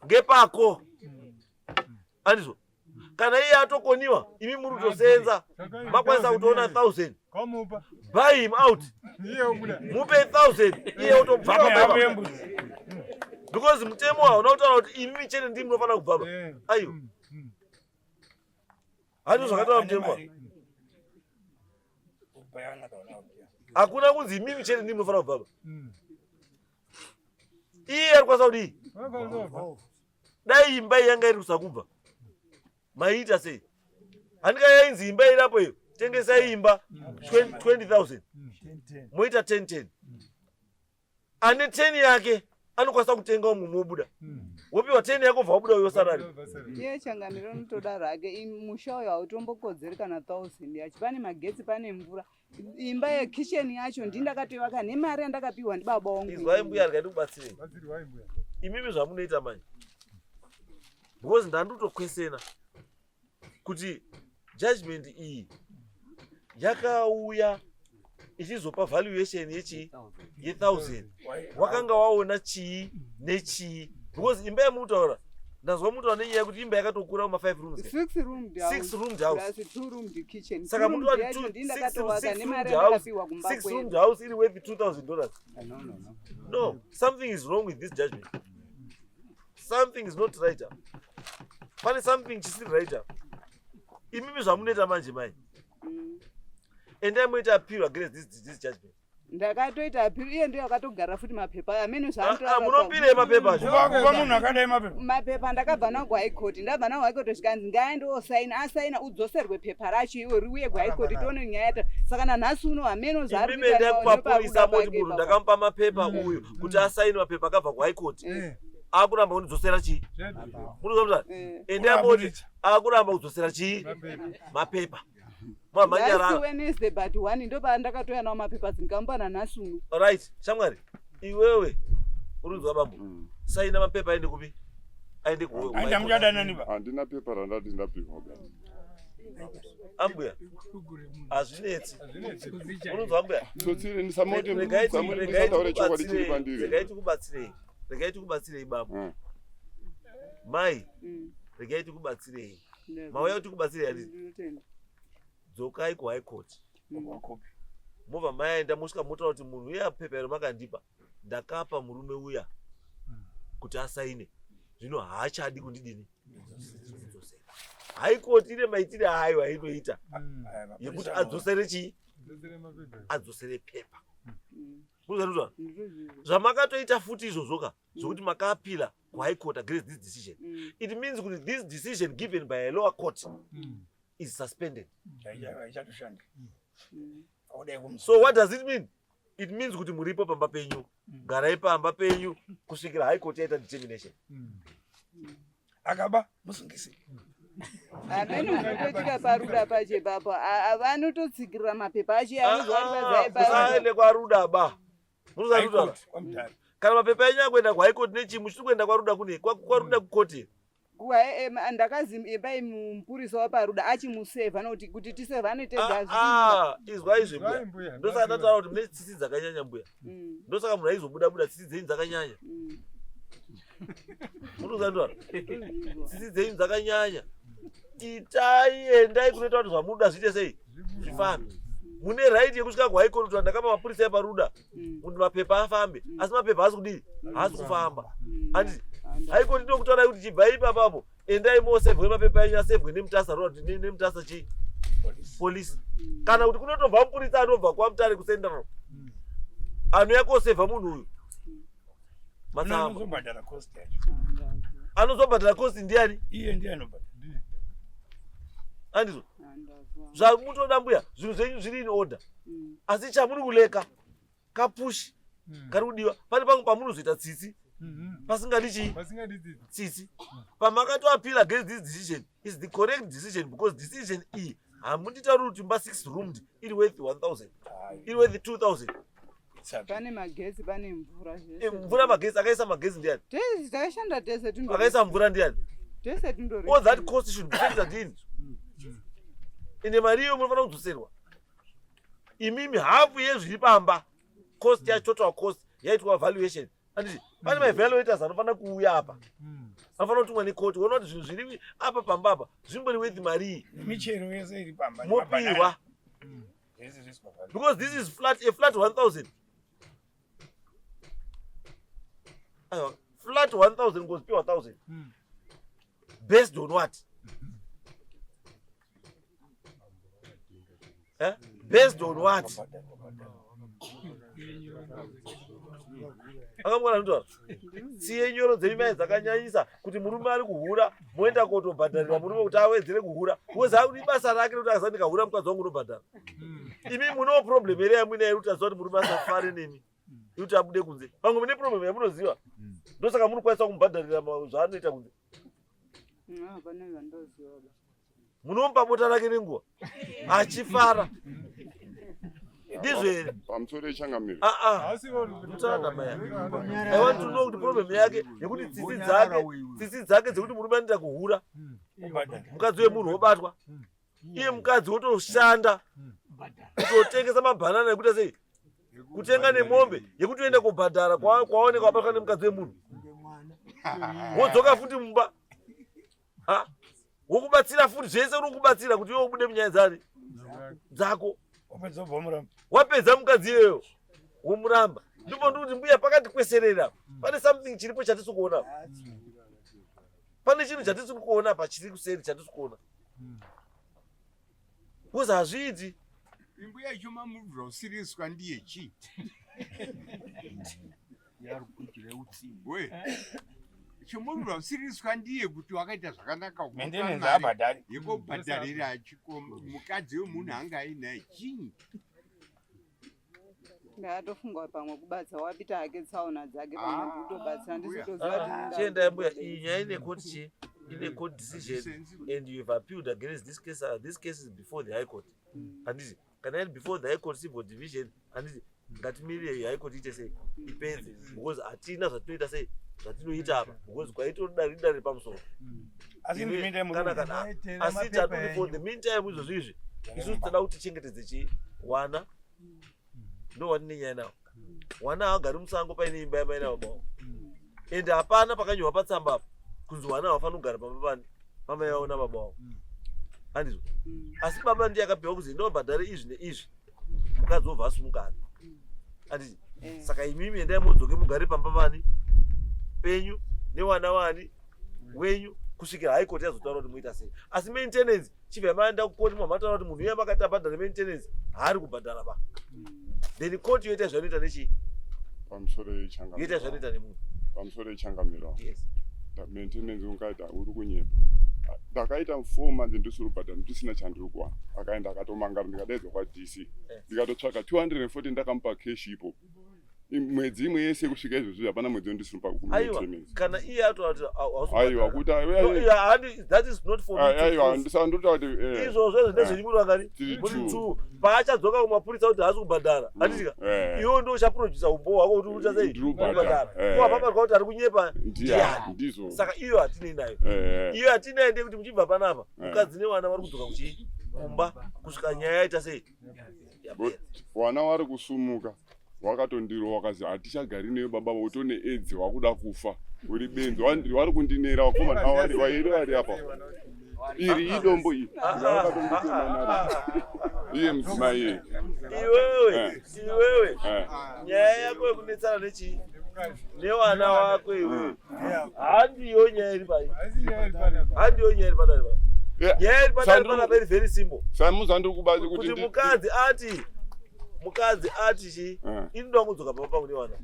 ngepako. Andizvo? Kana iye atokoniwa imi muri kutosenza makwanisa kutoona 1000 Kamupa. buy him out Iye obuda. mupe 1000 iye otobva Hapo pamba yembuzi. because mutemo hauna kutaura kuti imi chete ndimi munofanira kubvapa. Aiwa, handizvo zvakataura mutemo wa. Hakuna kunzi imimi chete ndimi munofanira kubvapa. Iye ari kukwanisa kudii? Dai imba iyi yanga iri kusakubva maiita sei? Handika yainzi imba irapo iyo tengesai imba 20,000 moita 10 10 ane 10 yake anokwanisa kutenga umwe mobuda wopiwa 10 yako bva wabuda uyo sarari. Iye changamiro unotoda rake musha uyu hautombokodzeri kana 1000 yacho. Pane magetsi, pane mvura. Imba yekisheni yacho ndindakatoivaka nemari yandakapiwa ndibaba wangu. Izwai mbuya, regai ndikubatsirei. Batsirwai mbuya. Imimi zvamunoita manje because ndandotokwesena kuti judgment iyi yakauya ichizopa valuation yechii ye1000 wakanga waona chii nechii because imba yamutaura ndazwa mutaura nenyaya yekuti imba yakatokura kuma 5 rooms. Six roomed house. Six roomed house. Plus two roomed kitchen. Saka Two munhu roomed wati yacho ndindakatoivaka six nemari roomed house, yandakapiwa kumba six kwedu. roomed house iri worth $2000. No, something is wrong with this judgment. Something is not right up. Pane something chisiri right up. Imimi zvamunoita manje mai, endai moita appeal against this judgment. Ndakatoita appeal, iye ndiyo akatogara futi mapepa amene. Ah, ah, munopirei mapepa acho? Kupa munhu akadai mapepa. Mapepa ndakabva nawo kuhigh court, ndabva nawo high court zvikanzi ngaende osaina, asaina udzoserwe pepa racho iwe riuye kuhigh court tione nyaya yacho. Saka nanhasi uno hameno zvaari Imimi endai kuita kumapurisa nepakuda moti pake munhu ipapo. ndakamupa mapepa uyu kuti asaini mapepa akabva kuhigh court akuramba kundidzosera chii? Munoziva kuti endai moti akuramba kudzosera chii mapepa. Last Mamhanyarara. Wednesday but one ndopandakatouya nawo mapepa ndikamupa nanhasi uno. Right, shamwari, iwewe urinzwa bambo, saina mapepa aende kupi? Aende ku Aenda muchadanani ba. Handina pepa randati ndapiwa ba. Ambuya. Hazvinetsi. Unonzwa ambuya? Tsotsire ndisamoti Regai samoti regai ndisataure chokwadi chiri tikubatsirei. pandiri. Regai tikubatsirei. Regai tikubatsirei bambo. Mai, regai tikubatsirei. Mauya kuti tikubatsirei handiti? Ndinotenda. Dzokai kuhigh court. Mobva maenda mosvika motaura kuti munhu uya pepa iro makandipa ndakapa murume uya kuti asaine zvino haachadi kundidini kudzosera. High Court ine maitire ayo ainoita yekuti adzosere chii, adzosere pepa. Muzanuzwa zvamakatoita futi izvozvo ka, zvokuti makaapila kuHigh Court against this decision, it means kuti this decision given by a lower court is suspended. Haichatoshandi. So what does it mean? It means kuti muripo pamba penyu, garai pamba penyu kusvikira High Court yaita determination. Akaba musungisi. Amene unotoitika paRuda pache papo, vanototsikirira mapepa acho anozwa. Usaende kwaRuda ba, munozaruda kana mapepa enyu akuenda kuHigh Court nechii, muchiri kuenda kwaRuda, kune kwaRuda kukoti. Ndakazi embai mupurisa wapaRuda achimusevha nokuti kuti tisevhane tega. Ah, izwa izvi mbuya, ndosaka ndataura kuti mune tsitsi dzakanyanya mbuya. Ndosaka munhu aizobuda buda, tsitsi dzenyu dzakanyanya. Munozandura tsitsi dzenyu dzakanyanya. Itai, endai kunoita kuti zvamunoda zviite sei, zvifambe. Mune right yekusvika kuHigh Court kuti ndakapa mapurisa epaRuda kuti mapepa afambe, asi mapepa haasi kudii, haasi kufamba. Anditi High Court inokutaurai kuti chibvai ipapapo, endai mosevhwe mapepa enyu, asevhwe neMutasa Road, neMutasa chii, polisi, kana kuti kunotobva mupurisa anobva kwaMutare kuCentral anouya kosevha munhu uyu matsamba. Anozobhadhara cost yacho. Anozobhadhara cost ndiani? Iye ndiye anobhadhara. Andizvo zvamutoda mbuya, zvinhu zvenyu zviri in order, asi chamuri kuleka kapush kari kudiwa. Pane pamwe pamunozoita tsitsi pasingadi chii, tsitsi. Pamakatoappeal against this decision is the correct decision, because decision iyi hamunditauri kuti imba 6 roomed iri worth 1000, iri worth 2000. Pane magetsi, pane mvura, zvese. Mvura, magetsi, akaisa magetsi ndiani? Tese takashanda tese. Akaisa mvura ndiani? Tese tindori. All that cost should be factored in. Ine mari iyo munofanira kudzoserwa imimi hafu yezviri pamba, cost yacho, total cost yaitwa valuation. Anditi pane maevaluators anofanira kuuya apa, anofanira kutumwa nekoti, kuona kuti zvinhu zviri apa pamba apa zvimbori worth marii. Michero yese iri pamba. Mopihwa. Zvese zviswa pamba. Because this is flat, a flat 1000, aiwa, flat 1000 ngozipiwa 1000 based on what, eh? Based on what? Akamwana notaura tsiye nyoro dzenyu dzakanyanyisa kuti murume ari kuhura, moenda kotobhadharira murume kuti awedzere kuhura, because akuti basa rake rekuti akazati ndikahura mukadzi wangu unobhadhara. Imi munewo problem here yamuinayo kuti aziva kuti murume asafare nemi, kuti abude kunze? Pamwe mune problem yamunoziva, ndosaka munokwanisa kumubhadharira zvaanoita kunze. Hapana zvandoziva ba. Munomupa bota rake nenguva achifara, ndizvo here? Pamusoro yechangamiro. Mutana maya, I want to know kuti problem yake yekuti tsitsi dzake dzekuti murume anoita kuhura mukadzi wemunhu, wobatwa iye mukadzi wotoshanda kutotengesa mabhanana ekuita sei, kutenga nemombe yekuti uende kubhadhara kwaoneka wabatwa nemukadzi wemunhu, wodzoka futi mumba. Ha? Wokubatsira futi zvese, uri kubatsira kuti iwe ubude munyaya dzani dzako. Wapedza ubva wamuramba. Wapedza mukadzi iyoyo womuramba. Ndipo ndikuti mbuya, pakati kweserera pane something chiripo chatisi kuona, pane chinhu chatisi kuona pa chiri kuseri chatisi kuona, because hazviiti. Imbuya icho mamubvira usiriswa ndiye chii we chomubvira usiriswa ndiye kuti wakaita zvakanaka kumupa Maintenance mari haabhadhari. yekubhadharira mukadzi wemunhu anga ainaye chinyi. Ndakatofunga pamwe kubatsa wapita hake tsaona dzake, pamwe Ah, ndikutobatsira. mbuya. Ndisitoziva kuti Chiendai mbuya, iyi nyaya ine court chi, ine court decision and you have appealed against this case. This case is before the High Court, handiti? Kana iri before the High Court civil division, handiti, ngatimirire High Court iite sei, ipedze, because hatina zvatinoita sei, zvatinoita apa, because kwaitoda ridare pamusoro. Asi in the meantime, kana kana asi tatoti for the meantime izvozvo izvi, isusu toda kuti tichengetedze chi wana, ndo watine nyaya nawo. Wana haagari musango paine imba yamai nababa wavo, ende hapana pakanyorwa patsamba apa kunzi wana havafaniri kugara pamba pani pamai vavo nababa wavo, handizvo? Asi baba ndiye akapiwa kuzi ndobhadhare izvi neizvi, mukadzi wobva asumukana, handiti? Saka imimi endai modzoke mugare pamba pani penyu newana wani wenyu. kusvikira high court yazotaura kuti moita sei. Asi maintenance chibva maenda kukoti mamataura kuti munhu uya makati abhadhare maintenance haari kubhadhara ba. Then court yoita zvainoita nechii? Pamusoro yechangamiro. Yoita zvainoita nemunhu. Pamusoro yechangamiro. Yes. Maintenance ungaita uri kunyepa. Ndakaita 4 months ndisiri kubhadhara ndisina chandiri kuwana. Akaenda akatomangara ndikadaidzwa kwaDC. Ndikatotsvaka 240 ndakamupa cash ipo. Mwedzi imwe yese kusvika izvozvi hapana mwedzi wandisiri Aiwa, kana iye ataura kuti hausi Aiwa, kubhadhara. kuti No, iye haandi, that is not for me to aiwa, prove. ndisandotaura kuti Izvozvo izvo ndezvenyu muri vangani? Tiri Muri two. two. Paachadzoka kumapurisa kuti haasi kubhadhara. Handitika? Iwe ndiwe uchaproducer umbowo hwako kuti ucha sei? Ndiri kubhadhara. Kubhadhara. Ko apabatwa kuti ari kunyepa Ndiani? Ndizvo. Saka iyo hatinei nayo. Iyo hatinei ndeyekuti muchibva panapa, mukadzi nevana vari kudzoka kuchii? Kumba kusvika nyaya yaita sei? Yapera. Vana vari kusumuka wakatondirova wakazi hatichagari newe baba utone edzi wakuda kufa uri benzi wari kundinera vakomana vairi vari apa iri idombo iri vakatonditema iye mudzimai iye Iwewe, iwewe nyaya yako yekunetsana nechii? Nevana wako iwewe. Handiyo nyaya iri pai. Handiyo nyaya iri padare pa. Nyaya iri padare panapa iri very simple. Samuzandiri kubazi kuti kuti mukadzi ati mukadzi ati chi ini ndoda kudzoka pamba pangu nevana.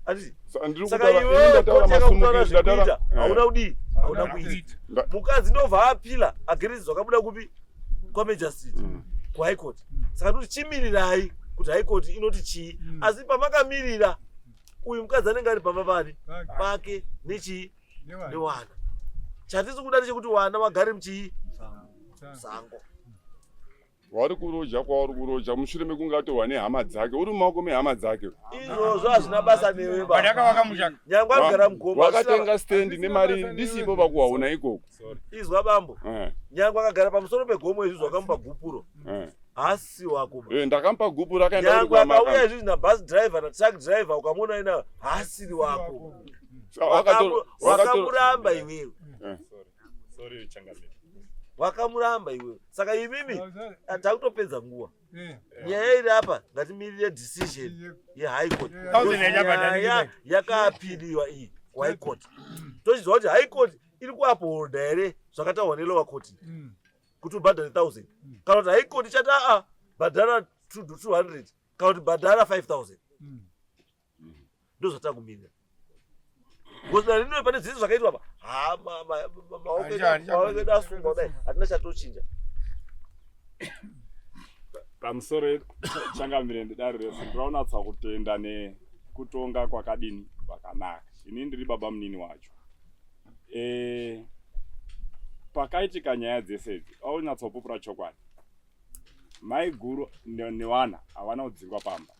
Handiti? Ndiri Saka kutaura- iwewe ndataura koti yakakutaura masumukiro, ndataura- zvekuita hauna kudii? Hauna kuita. Mukadzi ndobva apila against zvakabuda kupi? KwaMagistrate. KuHigh Court. Saka ndoti chimirirai kuti High Court inoti chii. Asi pamakamirira uyu mukadzi anenge ari pamba pani pake nechii newana. Chatisi kuda ndechekuti wana vagare muchii sango. Wari kuroja kwauri kuroja mushure mekunge atorwa nehama dzake uri mumaoko mehama dzake. Izvozvo hazvina basa newe ba. Nyangwe anogara mugomba. Wakatenga stand nemari ndisipo pakuwaona ikoko. Izwa bambo. Nyangwe akagara pamusoro pegomo izvizvo wakamupa gupuro. Haasi wako ba. Ndakamupa gupuro akaenda Nyangwe kuri akauya kwamaka. izvizvi nabus driver natruck driver ukamuona ina haasiri wako. Wakamuramba iwewe. Sorry, Changamire. Wakamuramba iwewe. Saka imimi takutopedza nguva. Nyaya iri apa ngatimirire decision yeHigh Court. Thousand yachabhadharika. Nyaya yakaapiliwa iyi kuHigh Court. Tochiziva kuti High Court iri kuupholda here zvakataurwa nelower court kuti ubhadhare 1000 kana kuti High Court ichati aa bhadhara 200 kana kuti bhadhara 5000. Ndozvatakumirira. Because dare rino pane zvese zvakaitwa apa. Ha maoko edu asungwa kudai hatina chatochinja. Pamusoro Changamire ndidare rese ndinounatsa kutenda nekutonga kwakadini kwakanaka. Ini ndiri baba munini wacho. Pakaitika nyaya dzese idzi aunatsa kupupura chokwadi. Mai guru newana havana kudzingwa pamba.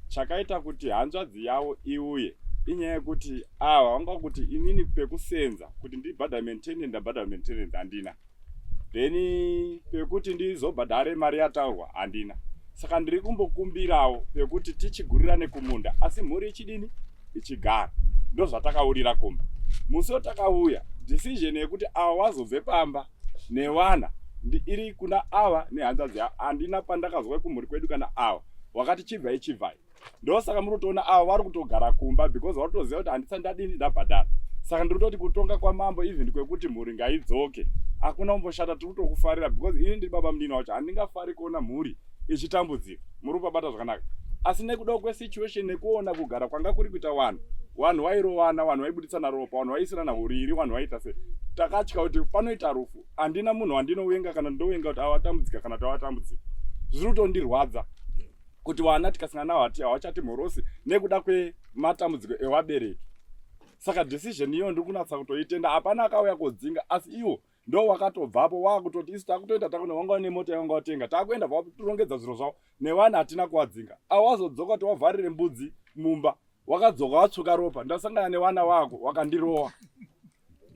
Chakaita kuti hanzvadzi yavo iuye inyaya yekuti ava vanga kuti inini pekusenza kuti ndibhadhare maintenance ndabhadhara maintenance handina. Then pekuti ndizobhadhare mari yataurwa handina. Saka ndiri kumbokumbirawo pekuti tichigurirane kumunda asi mhuri ichidini ichigara. Ndozvatakaurira kumba. Musi watakauya decision yekuti ava wazobve pamba nevana iri kuna ava nehanzvadzi yavo. Handina pandakazwa kumhuri kwedu kana ava wakati chibvai chibvai. Ndosaka muri kutoona ava vari kutogara kumba because vari kutoziva kuti handisati ndadini ndabhadhara. Saka ndiri kutoti kutonga kwamambo even kwekuti mhuri ngaidzoke hakuna kumboshata, tiri kutokufarira because ini ndiri baba munini wacho handingafari kuona mhuri ichitambudzika. Muri kupabata zvakanaka. Asi nekuda kwesituation nekuona kugara kwanga kuri kuita vanhu, vanhu vairovana, vanhu vaibuditsana ropa, vanhu vaisirana uriri, vanhu vaiita sei, takatya kuti panoita rufu. Handina munhu wandinowenga kana ndowenga kuti awatambudzika kana kuti awatambudzika. Zviri kutondirwadza kuti vana tikasangana navo havachatimhorosi nekuda kwematambudziko evabereki. Saka decision iyo ndiri kunatsa kutoitenda. Hapana akauya kodzinga asi iwo ndo wakatobvapo wakutoti isu takutoenda takune wanga une mota yawanga watenga takuenda vatorongedza zviro zvavo nevana hatina kuwadzinga. Awazodzoka kuti wavharire mbudzi mumba wakadzoka watsvuka ropa ndasangana nevana wako wakandirowa.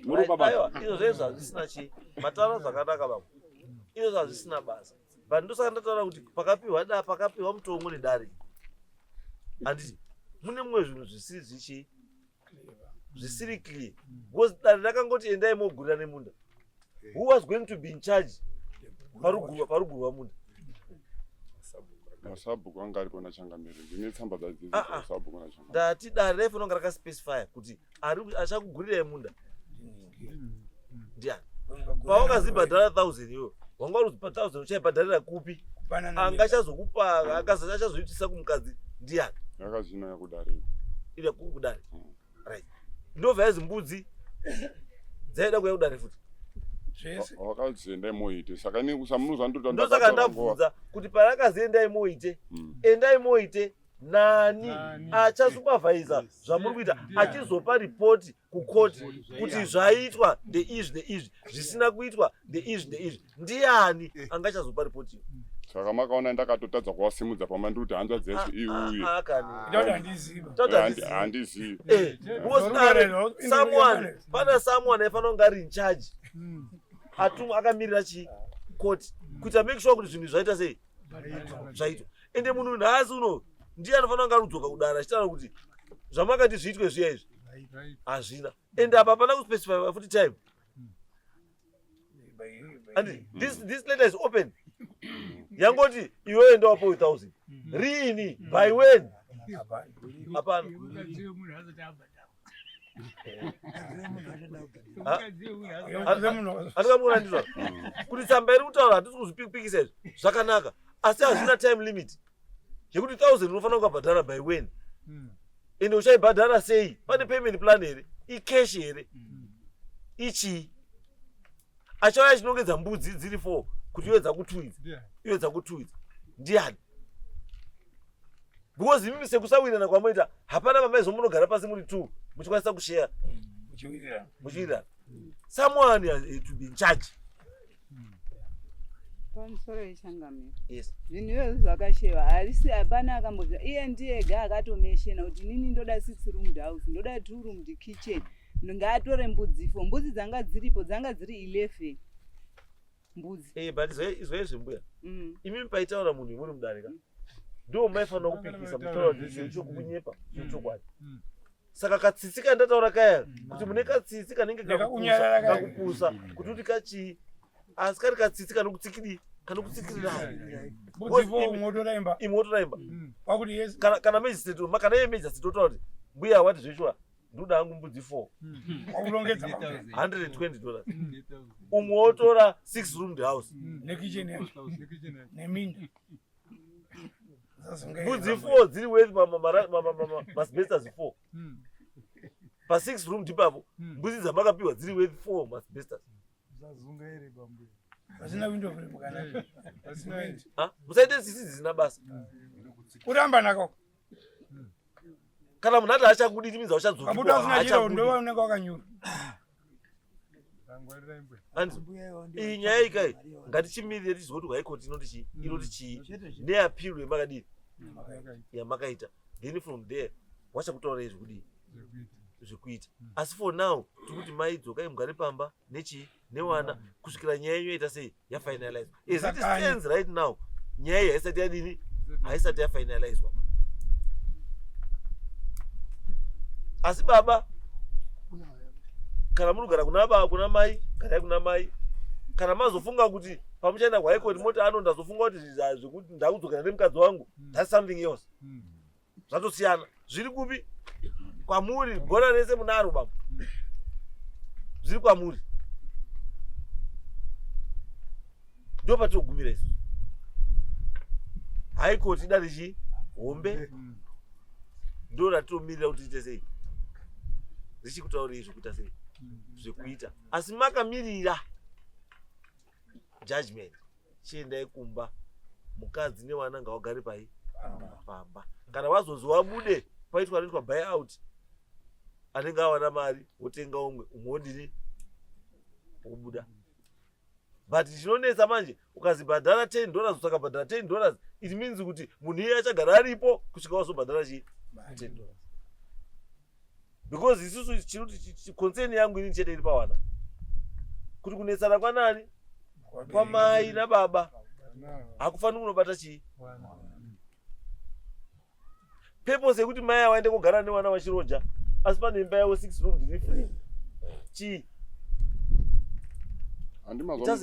Muri baba. Aiwa, izvo zvezvo hazvisina chii. Mataura zvakanaka baba. Izvo hazvisina basa. But ndosaka ndataura kuti pakapiwa da pakapiwa mutongo nedare. Handiti mune mumwe zvinhu zvisiri zvichi zvisiri clear. Because dare rakangoti endai mogurira nemunda. Who was going to be in charge parugurwa parugurwa munda? Masabhuku anga aripo naChangamire. Ndine tsamba dzadzidzi sabhuku naChangamire. Ndati dare raifanira kunge rakaspecify kuti ari achakugurirai munda. Ndiani? Pawakazibhadhara 1000 iwe wanga uri pa 1000 uchaibhadharira kupi? Angachazokupa akazoitisa kumukadzi ndiani? Yakazvino yakudare. Iri kudare. Right. Ndobva yazi mbudzi dzaida kuya kudare futi. Zvese. Wakazi endai moite. Saka ini kusamuruza ndoto ndosaka ndabvunza kuti parakazi endai moite. Endai moite nani achasupervisa zvamuri kuita achizopa ripoti kukoti kuti zvaitwa ndeizvi neizvi zvisina kuitwa ndeizvi neizvi ndiani angachazopa ripoti iyo? Saka makaona ndakatotadza kuvasimudza pamba ndiri kuti hanzvadzi yacho iuye. Handizivi. Because someone pana someone aifanira kunge ari in charge atumwa akamirira chii court kuita make sure kuti zvinhu zvaita sei zvaitwa. Ende munhu nhasi uno ndiye anofanira kunge ari kudzoka kudara achitaura kuti zvamakati zviitwe zviya izvi hazvina. Ende apa hapana kuspecify futi time. And this letter is open. Yangoti iwewe enda wapo 1000. Riini by when? Hapana. Andikamuona ndizvo. Kuti tsamba iri kutaura hatisi kuzvipikisa izvi. Zvakanaka. Asi hazvina time limit. Yekuti 1000 unofanira kukabhadhara by when? Ende uchaibhadhara sei? Pane payment plan here? Icash here? Ichii? Achauya achinongedza mbudzi dziri 4 kuti iwe dzakutuidza. Iwe dzakutuidza. Ndiani? Because imimi sekusawirirana kwamoita hapana pamaizomunogara pasi muri 2 muchikwanisa kushare. Muchiwirirana. Someone has to be in charge. Pamusoro yechangamiro. Yes. Zvinhu izvozvo zvakashewa harisi hapana akambozva iye ndiye ega akatomeshena kuti inini ndoda 6 roomed house ndoda 2 roomed kitchen ngaatore mbudzi 4 mbudzi dzanga dziripo dzanga dziri 11 mbudzi. But izwa izvi mbuya. Imimi paitaura munhu muri mudare ka ndo maifanira kupikisa muchitaura kuti chinhu chokunyepa chinhu chokwadi. Saka katsitsi kandataura kaya kuti mune katsitsi kanenge kakupusa kuti uti kachii asi kari katsitsi kanokutsikiri kanokutsikirirai. Imwe wotora imba. Kana magistrate kana iye magistrate otaura kuti mbuya wati zveshuwa ndoda hangu mbudzi 4. $120. Umwe wotora 6 roomed house. Nekitchen yacho. Neminda. Mbudzi 4 dziri worth masbesters 4. Pa 6 room ipapo mbudzi dzamakapiwa dziri worth 4 masbesters. Pasina window frame kana. Musaite tsitsi dzisina basa. Kuramba nako. Kana munhu ati haachakudi it means hauchadzoki. Kabuda usina chiro ndo unenge wakanyura. Anzi iyi nyaya ikai ngatichimirire tizwe kuti High Court inoti chii inoti chii neappeal yamakadii yamakaita then from there wachakutaura zvekudii zvekuita. Asi for now tikuti mai dzokai mugare pamba nechii newana kusvikira nyaya yenyu yaita sei yafinalizwa. As it stands right now nyaya iyi haisati yadini haisati yafinalizwa. Asi baba kana muri kugara kuna baba kuna mai garai kuna mai. Kana mazofunga kuti pamuchaenda kuHigh Court moti ano ndazofunga kuti zvekuti ndakudzokera nemukadzi wangu that's something else. Zvatosiyana. Zviri kupi? Kwamuri bhora rese munaro baba. Zviri kwamuri. Ndo patogumira isu. High Court idare chii? Hombe. Ndo ratomirira kuti tiite sei? Richikutaurei zvekuita sei? Zvekuita. Asi makamirira judgment. Chiendai kumba. Mukadzi nevana ngavagare pai? Pamba. Kana wazozi wabude paitwa anoitwa buy out. Anenge awana mari wotenga umwe, umwe wodini? Wobuda. But chinonetsa manje ukazibhadhara $10 usakabhadhara $10 it means kuti munhu iye achagara aripo kusvika wazobhadhara chii? $10. Because isusu chinoti concern yangu ini chete iri pawana. Kuti kunetsana kwanani? Kwamai nababa. Hakufaniri kunobata chii? Purpose yekuti mai ava vaende kugara nevana vachiroja asi pane imba yavo 6 room ndiri free. Chii?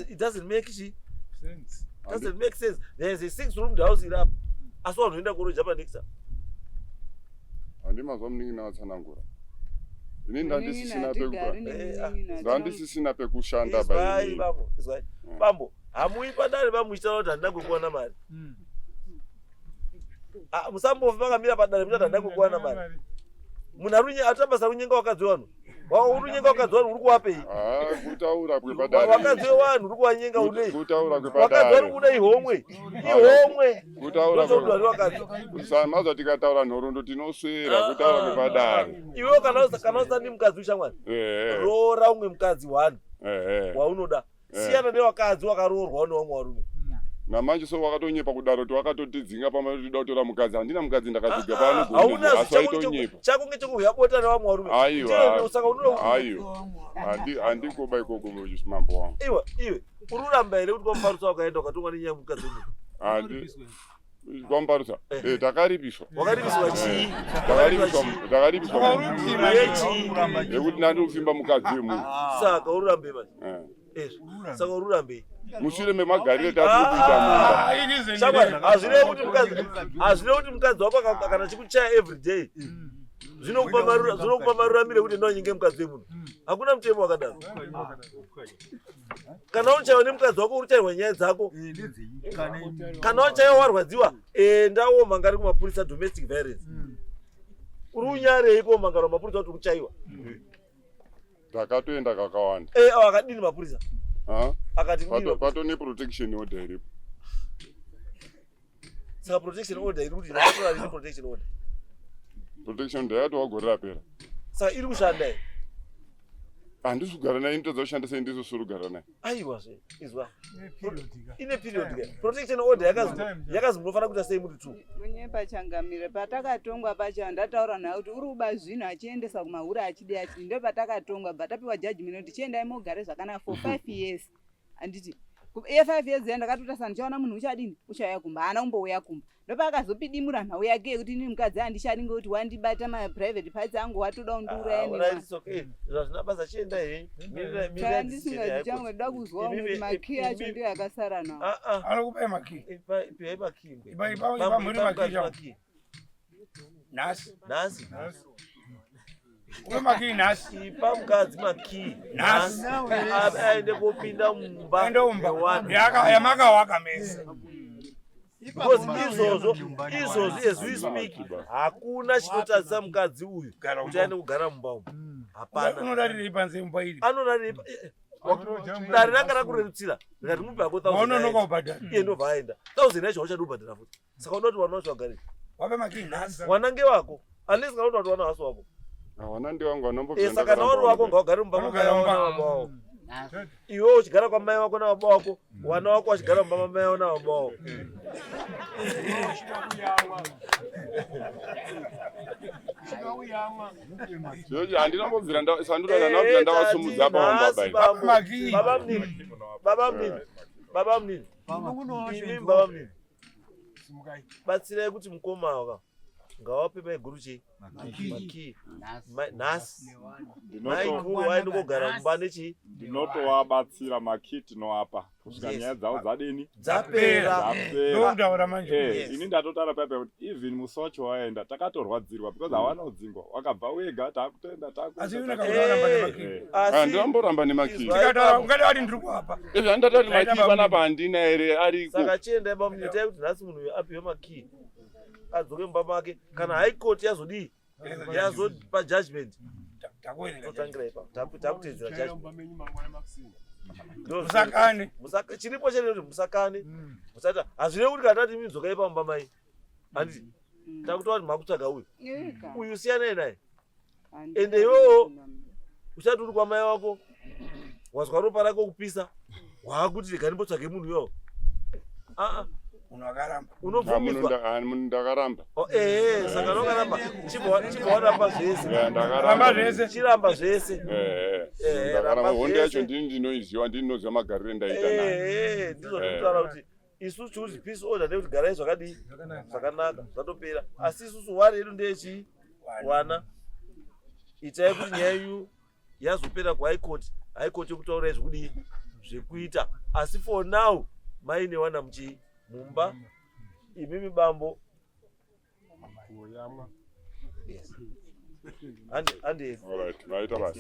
It doesn't make chii? Sense. Doesn't make sense. There is a 6 room house iri apa. Asi vanhu voenda kuroja panext apa. Handimazwa munin'ina watsanangura. Ini ndandisisina pekupa. Eh, Ndandisisina pekushanda Izwai ba. bambo, izwai. Bambo, hamuyi padare bamuchitaura kuti handina kwekuwana mari. Ah, musambofi makamira padare muchati handina kwekuwana mari. Munhu ari atamba runyenga wakadzi wevanhu. Uri kunyenga wakadzi wevanhu uri kuwapei? Ah, kutaura kwepadare. Wakadzi wevanhu uri kuwanyenga unei? Kutaura Wakadzi kwepadare. vari kuda ihomwe. Ihomwe. Kutaura Ndochokuti vari wakadzi. Samaza tikataura nhoroondo tinoswera kutaura kwepadare. Iwewe kana usati mukadzi ushamwari. Eh. Roora umwe mukadzi one Eh. waunoda. Eh. Siyana newakadzi wakaroorwa nevamwe varume. Namanje so wakatonyepa kudaro kuti wakatotidzinga pamwe tida kutora mukadzi. Handina mukadzi ndakadzinga Ah, pano hauna asi waitonyepa. chako ngechekuuya bota nevamwe varume. Aiwa. Ndiyo, saka unoda Aiwa. Handi handikoba ikoko mambo wangu. iwe iwe uri kuramba here kuti kwamuparutsa wakaenda ukatongwa nenyaya yemukadzi wemunhu? Handi kwamuparutsa. Eh. Eh, takaripiswa. Wakaripiswa chii? Takaripiswa takaripiswa. Yechii? Yekuti ndandikufimba mukadzi wemunhu. Saka uri kurambe manje. Eh. Ezvo. Saka uri kurambei? Mushure memagariro tatiri kuita mumba. Shamwari, hazvirevi kuti mukadzi hazvirevi kuti mukadzi wako kana achikuchaya every day zvinokupa zvinokupa maruramiro ekuti enda unyenge mukadzi wemunhu. Hakuna mutemo wakadaro. Kana uchaiwa nemukadzi wako uri kuchairwa nyaya dzako. Kana uchaiwa warwadziwa, enda womhangari kumapurisa domestic violence. Uri unyarei komhangara kumapurisa kuti uri kuchaiwa? Takatoenda kakawanda. Eh, awo akadini mapurisa? Ah? Akati kudini? Pato pato ne protection order iripo. Saka protection order iri kuti ndakatora rini protection order? Protection order yatova gore rapera. Saka iri kushanda here? Handisi kugara naye ndotadza kushanda sei ndizvo suri kugara naye. Aiwa zve, izwa. Ine period ka. Protection order yakazi munofanira kuita sei muri two. Munyepa changamire patakatongwa pacho ndataura naye kuti uri kuba zvinhu achiendesa kumahura achidi achidi ndo patakatongwa bva tapiwa judgment kuti chiendai mogare zvakanaka for 5 years handiti iye 5 years iya ndakatotarisa ndichaona munhu uchadini uchauya kumba haana kumbouya kumba ndopaakazopidimura nhau yake yekuti inini mukadzi handichadi ngekuti wandibata maprivate parts angu watoda kundiuraya Ah, alright, it's okay. Zvazvina basa chienda henyu. Mirira chandisingazi changu ndoda kuzwa kuti makii acho ndiyo akasara nawo. Ah ah. Anokupai makii. Ipihai makii. Ipa muri makii changu. Nhasi. Nhasi. Upe makii nhasi. Ipa mukadzi makii. Nhasi. Aende kopinda mumba. Aende mumba. yewanhu. Yamakawaka mese. Because izvozvo as we speak hakuna chinotadzisa mukadzi uyu kuti aende kugara mumba umu. Hapana. Unodarirei panze mumba iri? Anodarirei dare ranga rakurerutsira rikati mupe hako Waunonoka kubhadhara. iye ndobva aenda thousand yacho hauchadi kubhadhara futi saka unoda kuti wana wacho vagare Wape makii nhasi. wana ngewako unless kana kuti wana hasi wako. Hawana ndiwangu anombobvira Eh, saka kana uri wako ngaugare mumba Vanogara mamai mumba. vako nababa wako iwe uchigara kwamai vako nababa wako wana wako wachigara mumba mamai vako nababa wako. Handinambobvira sandura ndandabvira ndavasumudza pamumba Nhasi bai. bambo, Makii. baba munini baba munini baba munini imi baba munini batsirai kuti mukoma waka ngawape maiguru chii makii nhasi maiguru waende kogara mumba nechii. Ndinotovabatsira makii tinoapa kusvika nyaya dzavo dzadini Dzapera. Dzapera. Ndokutaura manje. Eh, Yes. ini ndatotaura paipa kuti even musi wacho waenda takatorwadzirwa because hawana kudzingwa wakabva wega takutenda. Asi iwe takuenda ukaramba Eh, nemakii. asi Handinamboramba nemakii. Izwai Tikataura bambo. ungada wati ndiri kuapa. Izvi handatati makii panapa handina here ariko. Saka chiendai bamunini itai kuti nhasi munhu uyu apiwe makii adzoke mumba make kana high court yazodii yazopa judgment Takuverenga. totangira ipapo takutedzera judgment. Musakane. Chiripo chete kuti musakane musati hazvirevi kuti kana tati imi dzokai pamumba mai handiti takutova kuti makutsvaga uyu Eka. uyu siyanai naye. Handina Ende iwewo kunamira. uchati uri kwamai wako wazwa ropa rako kupisa waakuti rega ndimbotsvage munhu iwawo aa. Munhu akaramba. Unobvumidzwa. Munhu ndakaramba. Oh, ehe saka nokaramba chibva waramba zvese. Eh, ndakaramba. Ramba zvese. Chiramba zvese. Eh, Eh, ndakaramba ramba hondo zvese. yacho ndini ndinoiziva ndini ndinoziva magariro endaita nayo. Ehe ndizvo ndikutaura kuti isusu tikuti peace order ndekuti garai zvakadii zvakanaka zvatopera asi isusu wari yedu ndeyechii wana itai kuti nyaya yenyu yazopera kuhigh court high court yokutaurai zvekudii zvekuita asi for now maine wana muchii mumba imimi bambo. Yes. Handei. Alright, maita basa.